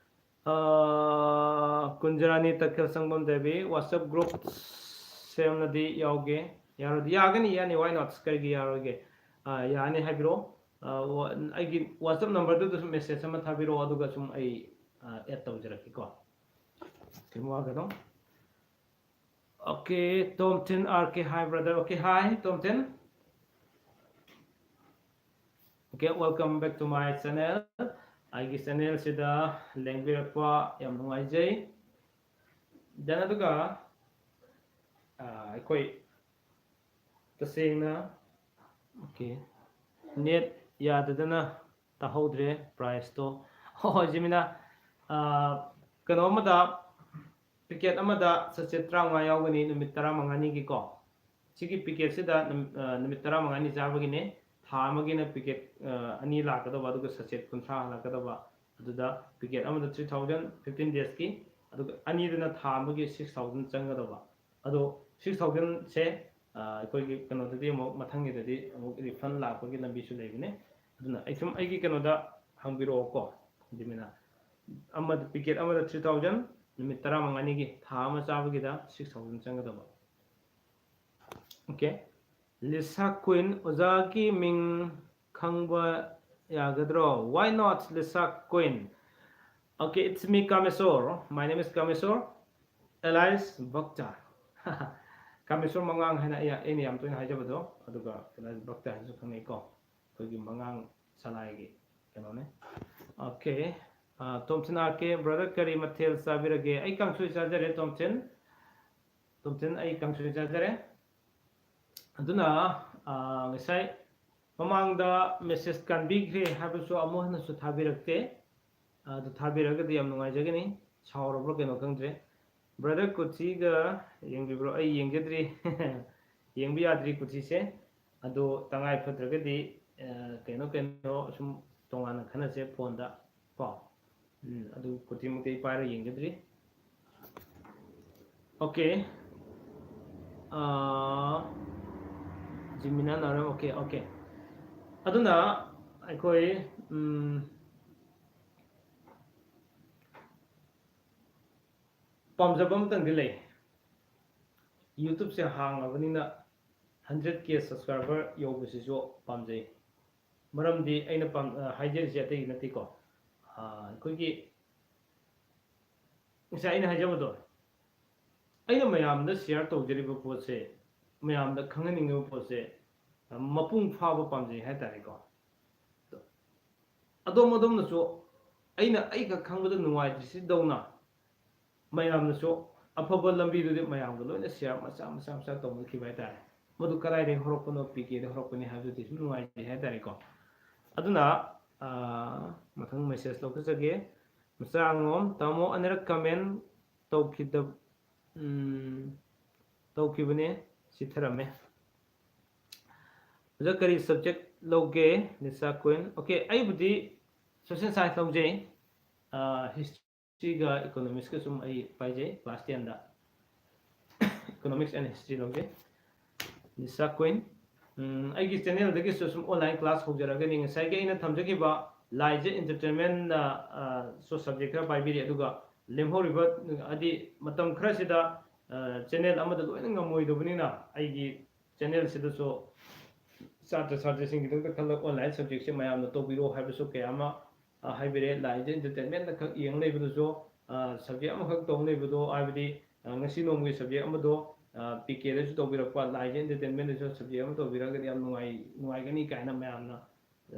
ꯑꯥ, ꯀꯨꯟꯖꯔꯥꯅꯤ ꯇꯈꯦꯜ ꯁꯪꯕꯝ ꯗꯦꯕꯤ, WhatsApp group ꯁꯦꯝꯂꯗꯤ ꯌꯥꯎꯒꯦ꯫ ꯌꯥꯔꯣꯏꯗꯤ? ꯌꯥꯒꯅꯤ, ꯌꯥꯅꯤ, why not? ꯀꯔꯤꯒꯤ ꯌꯥꯔꯣꯏꯒꯦ? ꯑꯥ, ꯌꯥꯅꯤ, ꯍꯥꯏꯕꯤꯔꯛꯑꯣ꯫ ꯑꯥ, ꯋꯥ-, ꯑꯩꯒꯤ WhatsApp number ꯗꯨꯗ ꯁꯨꯝ message ꯑꯃ ꯊꯥꯕꯤꯔꯛꯑꯣ, ꯑꯗꯨꯒ ꯁꯨꯝ ꯑꯩ, ꯑꯥ, add ꯇꯧꯖꯔꯛꯀꯦꯀꯣ꯫ ꯀꯩꯝ ꯋꯥꯒꯅꯣ꯫ Okay, Tom Thin R K, hi brother. Okay, hi, Tom Thin. Okay, welcome back to my channel. ꯑꯩꯒꯤ channel ꯁꯤꯗ ꯂꯦꯡꯕꯤꯔꯛꯄ ꯌꯥꯝ ꯅꯨꯡꯉꯥꯏꯖꯩ꯫ Then ꯑꯗꯨꯒ, ꯑꯥ, ꯑꯩꯈꯣꯏ ꯇꯁꯦꯡꯅ, okay, net ꯌꯥꯗꯗꯅ ꯇꯥꯍꯧꯗ꯭ꯔꯦ price ꯇꯣ꯫ ꯍꯣꯏ, ꯍꯣꯏ, ꯖꯤꯃꯤꯅꯥ, ꯑꯥ, ꯀꯩꯅꯣ ꯑꯃꯗ, packet ꯑꯃꯗ sachet ꯇꯔꯥꯃꯉꯥ ꯌꯥꯎꯒꯅꯤ, ꯅꯨꯃꯤꯠ ꯇꯔꯥꯃꯉꯥꯅꯤꯒꯤꯀꯣ꯫ ꯁꯤꯒꯤ packet ꯁꯤꯗ ꯅꯨꯃꯤꯠ, ꯑ, ꯅꯨꯃꯤꯠ ꯇꯔꯥꯃꯉꯥꯅꯤ ꯆꯥꯕꯒꯤꯅꯦ꯫ ꯊꯥ ꯑꯃꯒꯤꯅ packet, ꯑ, ꯑꯅꯤ ꯂꯥꯛꯀꯗꯧꯕ, ꯑꯗꯨꯒ sachet ꯀꯨꯟꯊ꯭ꯔꯥ ꯍꯜꯂꯛꯀꯗꯧꯕ꯫ ꯑꯗꯨꯗ packet ꯑꯃꯗ three thousand, fifteen days ꯀꯤ, ꯑꯗꯨꯒ ꯑꯅꯤꯗꯨꯅ ꯊꯥ ꯑꯃꯒꯤ six thousand ꯆꯪꯒꯗꯧꯕ꯫ ꯑꯗꯣ six thousand ꯁꯦ, ꯑ, ꯑꯩꯈꯣꯏꯒꯤ ꯀꯩꯅꯣꯗꯗꯤ ꯑꯃꯨꯛ, ꯃꯊꯪꯒꯤꯗꯗꯤ ꯑꯃꯨꯛ refund ꯂꯥꯛꯄꯒꯤ ꯂꯝꯕꯤꯁꯨ ꯂꯩꯕꯅꯦ꯫ ꯑꯗꯨꯅ ꯑꯩ ꯁꯨꯝ ꯑꯩꯒꯤ ꯀꯩꯅꯣꯗ ꯍꯪꯕꯤꯔꯛꯑꯣꯀꯣ, ꯖꯤꯃꯤꯅꯥ꯫ ꯑꯃꯗ, packet ꯑꯃꯗ three thousand, ꯅꯨꯃꯤꯠ ꯇꯔꯥꯃꯉꯥꯅꯤꯒꯤ, ꯊꯥ ꯑꯃ ꯆꯥꯕꯒꯤꯗ six thousand ꯆꯪꯒꯗꯕ꯫ Okay. Lisa Queen, ꯑꯣꯖꯥꯒꯤ ꯃꯤꯡ ꯈꯪꯕ ꯌꯥꯒꯗ꯭ꯔꯣ? Why not, Lisa Queen? Okay, it's me, Kameswar. My name is Kameswar, alias Bhakta. ꯀꯥꯃꯦꯁꯣꯔ ꯃꯉꯥꯡ ꯍꯥꯏꯅ ꯑꯩ, ꯑꯩꯅ ꯌꯥꯝ ꯇꯣꯏꯅ ꯍꯥꯏꯖꯕꯗꯣ, ꯑꯗꯨꯒ alias ꯕꯛꯇ ꯍꯥꯏꯅꯁꯨ ꯈꯪꯅꯩꯀꯣ, ꯑꯩꯈꯣꯏꯒꯤ ꯃꯉꯥꯡ ꯁꯂꯥꯏꯒꯤ ꯀꯩꯅꯣꯅꯦ꯫ Okay, ꯑ, Tom Thin R K, brother, ꯀꯔꯤ ꯃꯊꯦꯜ ꯆꯥꯕꯤꯔꯒꯦ? ꯑꯩ ꯀꯥꯡꯁꯣꯏ ꯆꯥꯖꯔꯦ, Tom Thin꯫ Tom Thin, ꯑꯩ ꯀꯥꯡꯁꯣꯏ ꯆꯥꯖꯔꯦ꯫ ꯑꯗꯨꯅ, ꯑ, ꯉꯁꯥꯏ ꯃꯃꯥꯡꯗ message ꯀꯥꯟꯕꯤꯈ꯭ꯔꯦ ꯍꯥꯏꯕꯁꯨ ꯑꯃꯨꯛ ꯍꯟꯅꯁꯨ ꯊꯥꯕꯤꯔꯛꯇꯦ꯫ ꯑꯗꯨ ꯊꯥꯕꯤꯔꯒꯗꯤ ꯌꯥꯝ ꯅꯨꯡꯉꯥꯏꯖꯒꯅꯤ꯫ ꯁꯥꯎꯔꯕ꯭ꯔꯥ ꯀꯩꯅꯣ ꯈꯪꯗ꯭ꯔꯦ꯫ Brother, ꯀꯨꯊꯤꯒ ꯌꯦꯡꯕꯤꯕ꯭ꯔꯣ? ꯑꯩ ꯌꯦꯡꯖꯗ꯭ꯔꯤ꯫ ꯌꯦꯡꯕ ꯌꯥꯗ꯭ꯔꯤ ꯀꯨꯊꯤꯁꯦ꯫ ꯑꯗꯣ ꯇꯉꯥꯏ ꯐꯗ꯭ꯔꯒꯗꯤ, ꯑ, ꯀꯩꯅꯣ ꯀꯩꯅꯣ ꯁꯨꯝ ꯇꯣꯉꯥꯟꯅ ꯈꯟꯅꯁꯦ ꯐꯣꯟꯗ ꯀꯣ꯫ ꯎꯝ, ꯑꯗꯨ ꯈꯨꯗꯤꯡꯃꯛꯇꯤ ꯑꯩ ꯄꯥꯏꯔꯒ ꯌꯦꯡꯖꯗ꯭ꯔꯤ꯫ ꯑꯣꯀꯦ꯫ ꯑꯥ, ꯖꯤꯃꯤꯅꯥ ꯅꯥꯎꯔꯦꯝ, ꯑꯣꯀꯦ, ꯑꯣꯀꯦ꯫ ꯑꯗꯨꯅ ꯑꯩꯈꯣꯏ, ꯎꯝ, ꯄꯥꯝꯖꯕ ꯑꯃꯇꯪꯗꯤ ꯂꯩ꯫ YouTubeꯁꯦ ꯍꯥꯡꯉꯕꯅꯤꯅ hundred K subscriber ꯌꯧꯕꯁꯤꯁꯨ ꯄꯥꯝꯖꯩ꯫ ꯃꯔꯝꯗꯤ ꯑꯩꯅ ꯄꯥꯝ-, ꯑ, ꯍꯥꯏꯖꯔꯤꯁꯦ ꯑꯇꯩꯒꯤ ꯅꯠꯇꯦꯀꯣ꯫ ꯑ, ꯑꯩꯈꯣꯏꯒꯤ ꯉꯁꯥꯏ ꯑꯩꯅ ꯍꯥꯏꯖꯕꯗꯣ, ꯑꯩꯅ ꯃꯌꯥꯝꯗ share ꯇꯧꯖꯔꯤꯕ ꯄꯣꯠꯁꯦ ꯃꯌꯥꯝꯗ ꯈꯪꯍꯟꯅꯤꯡꯉꯤꯕ ꯄꯣꯠꯁꯦ, ꯑ, ꯃꯄꯨꯡ ꯐꯥꯕ ꯄꯥꯝꯖꯩ ꯍꯥꯏꯇꯥꯔꯦꯀꯣ꯫ ꯑꯗꯣꯝ ꯑꯗꯣꯝꯅꯁꯨ ꯑꯩꯅ ꯑꯩꯈꯛ ꯈꯪꯕꯗ ꯅꯨꯡꯉꯥꯏꯇ꯭ꯔꯤꯁꯤꯗꯧꯅ ꯃꯌꯥꯝꯅꯁꯨ ꯑꯐꯕ ꯂꯝꯕꯤꯗꯨꯗꯤ ꯃꯌꯥꯝꯒ ꯂꯣꯏꯅ share ꯃꯆꯥ ꯃꯆꯥ ꯃꯆꯥ ꯇꯧꯅꯈꯤꯕ ꯍꯥꯏꯇꯥꯔꯦ꯫ ꯃꯗꯨ ꯀꯗꯥꯏꯗꯒꯤ ꯍꯧꯔꯛꯄꯅꯣ, ꯄꯤ ꯀꯦꯗꯒꯤ ꯍꯧꯔꯛꯄꯅꯤ ꯍꯥꯏꯕꯗꯨꯗꯤ ꯁꯨꯝ ꯅꯨꯡꯉꯥꯏꯖꯩ ꯍꯥꯏꯇꯥꯔꯦꯀꯣ꯫ ꯑꯗꯨꯅ, ꯑꯥ, ꯃꯊꯪ message ꯂꯧꯈꯠꯆꯒꯦ꯫ ꯃꯆꯥꯉꯣꯝ, ꯇꯥꯃꯣ ꯑꯅꯤꯔꯛ comment ꯇꯧꯈꯤꯗ-, ꯎꯝ, ꯇꯧꯈꯤꯕꯅꯦ, ꯆꯤꯠꯊꯔꯝꯃꯦ꯫ ꯑꯣꯖꯥ, ꯀꯔꯤ subject ꯂꯧꯒꯦ? ꯅꯤꯁꯥ ꯀ꯭ꯋꯤꯟ꯫ ꯑꯣꯀꯦ, ꯑꯩꯕꯨꯗꯤ social science ꯂꯧꯖꯩ꯫ ꯑꯥ, historyꯒ economicsꯀ ꯁꯨꯝ ꯑꯩ ꯄꯥꯏꯖꯩ class tenꯗ꯫ Economics and history ꯂꯧꯖꯩ꯫ ꯅꯤꯁꯥ ꯀ꯭ꯋꯤꯟ, ꯎꯝ, ꯑꯩꯒꯤ channelꯗꯒꯤꯁꯨ ꯁꯨꯝ online class ꯍꯧꯖꯔꯛꯀꯅꯤ꯫ ꯉꯁꯥꯏꯒꯤ ꯑꯩꯅ ꯊꯝꯖꯈꯤꯕ ꯂꯥꯏꯁꯦ entertainmentꯅ, ꯑ, ꯁꯨ subject ꯈꯔ ꯄꯥꯏꯕꯤꯔꯤ, ꯑꯗꯨꯒ ꯂꯦꯝꯍꯧꯔꯤꯕ, ꯍꯥꯏꯗꯤ ꯃꯇꯝ ꯈꯔꯁꯤꯗ, ꯑ, channel ꯑꯃꯗ ꯂꯣꯏꯅ ꯉꯝꯃꯣꯏꯗꯕꯅꯤꯅ ꯑꯩꯒꯤ channelꯁꯤꯗꯁꯨ ꯁꯥꯇ꯭ꯔ ꯁꯥꯇ꯭ꯔꯤꯁꯤꯡꯒꯤꯗꯃꯛꯇ ꯈꯜꯂꯒ online subjectꯁꯦ ꯃꯌꯥꯝꯅ ꯇꯧꯕꯤꯔꯣ ꯍꯥꯏꯕꯁꯨ ꯀꯌꯥ ꯑꯃ, ꯑ, ꯍꯥꯏꯕꯤꯔꯦ꯫ ꯂꯥꯏꯁꯦ entertainmentꯅ ꯈꯛ ꯌꯦꯡ ꯂꯩꯕꯗꯨꯁꯨ, ꯑ, subject ꯑꯃꯈꯛ ꯇꯧ ꯂꯩꯕꯗꯣ, ꯍꯥꯏꯕꯗꯤ, ꯑ, ꯉꯁꯤ ꯅꯣꯡꯃꯒꯤ subject ꯑꯃꯗꯣ, ꯑ, ꯄꯤ ꯀꯦꯗꯁꯨ ꯇꯧꯕꯤꯔꯛꯄ, ꯂꯥꯏꯁꯦ entertainmentꯗꯁꯨ subject ꯑꯃ ꯇꯧꯕꯤꯔꯒꯗꯤ ꯌꯥꯝ ꯅꯨꯡꯉꯥꯏ-, ꯅꯨꯡꯉꯥꯏꯒꯅꯤ ꯀꯥꯏꯅ ꯃꯌꯥꯝꯅ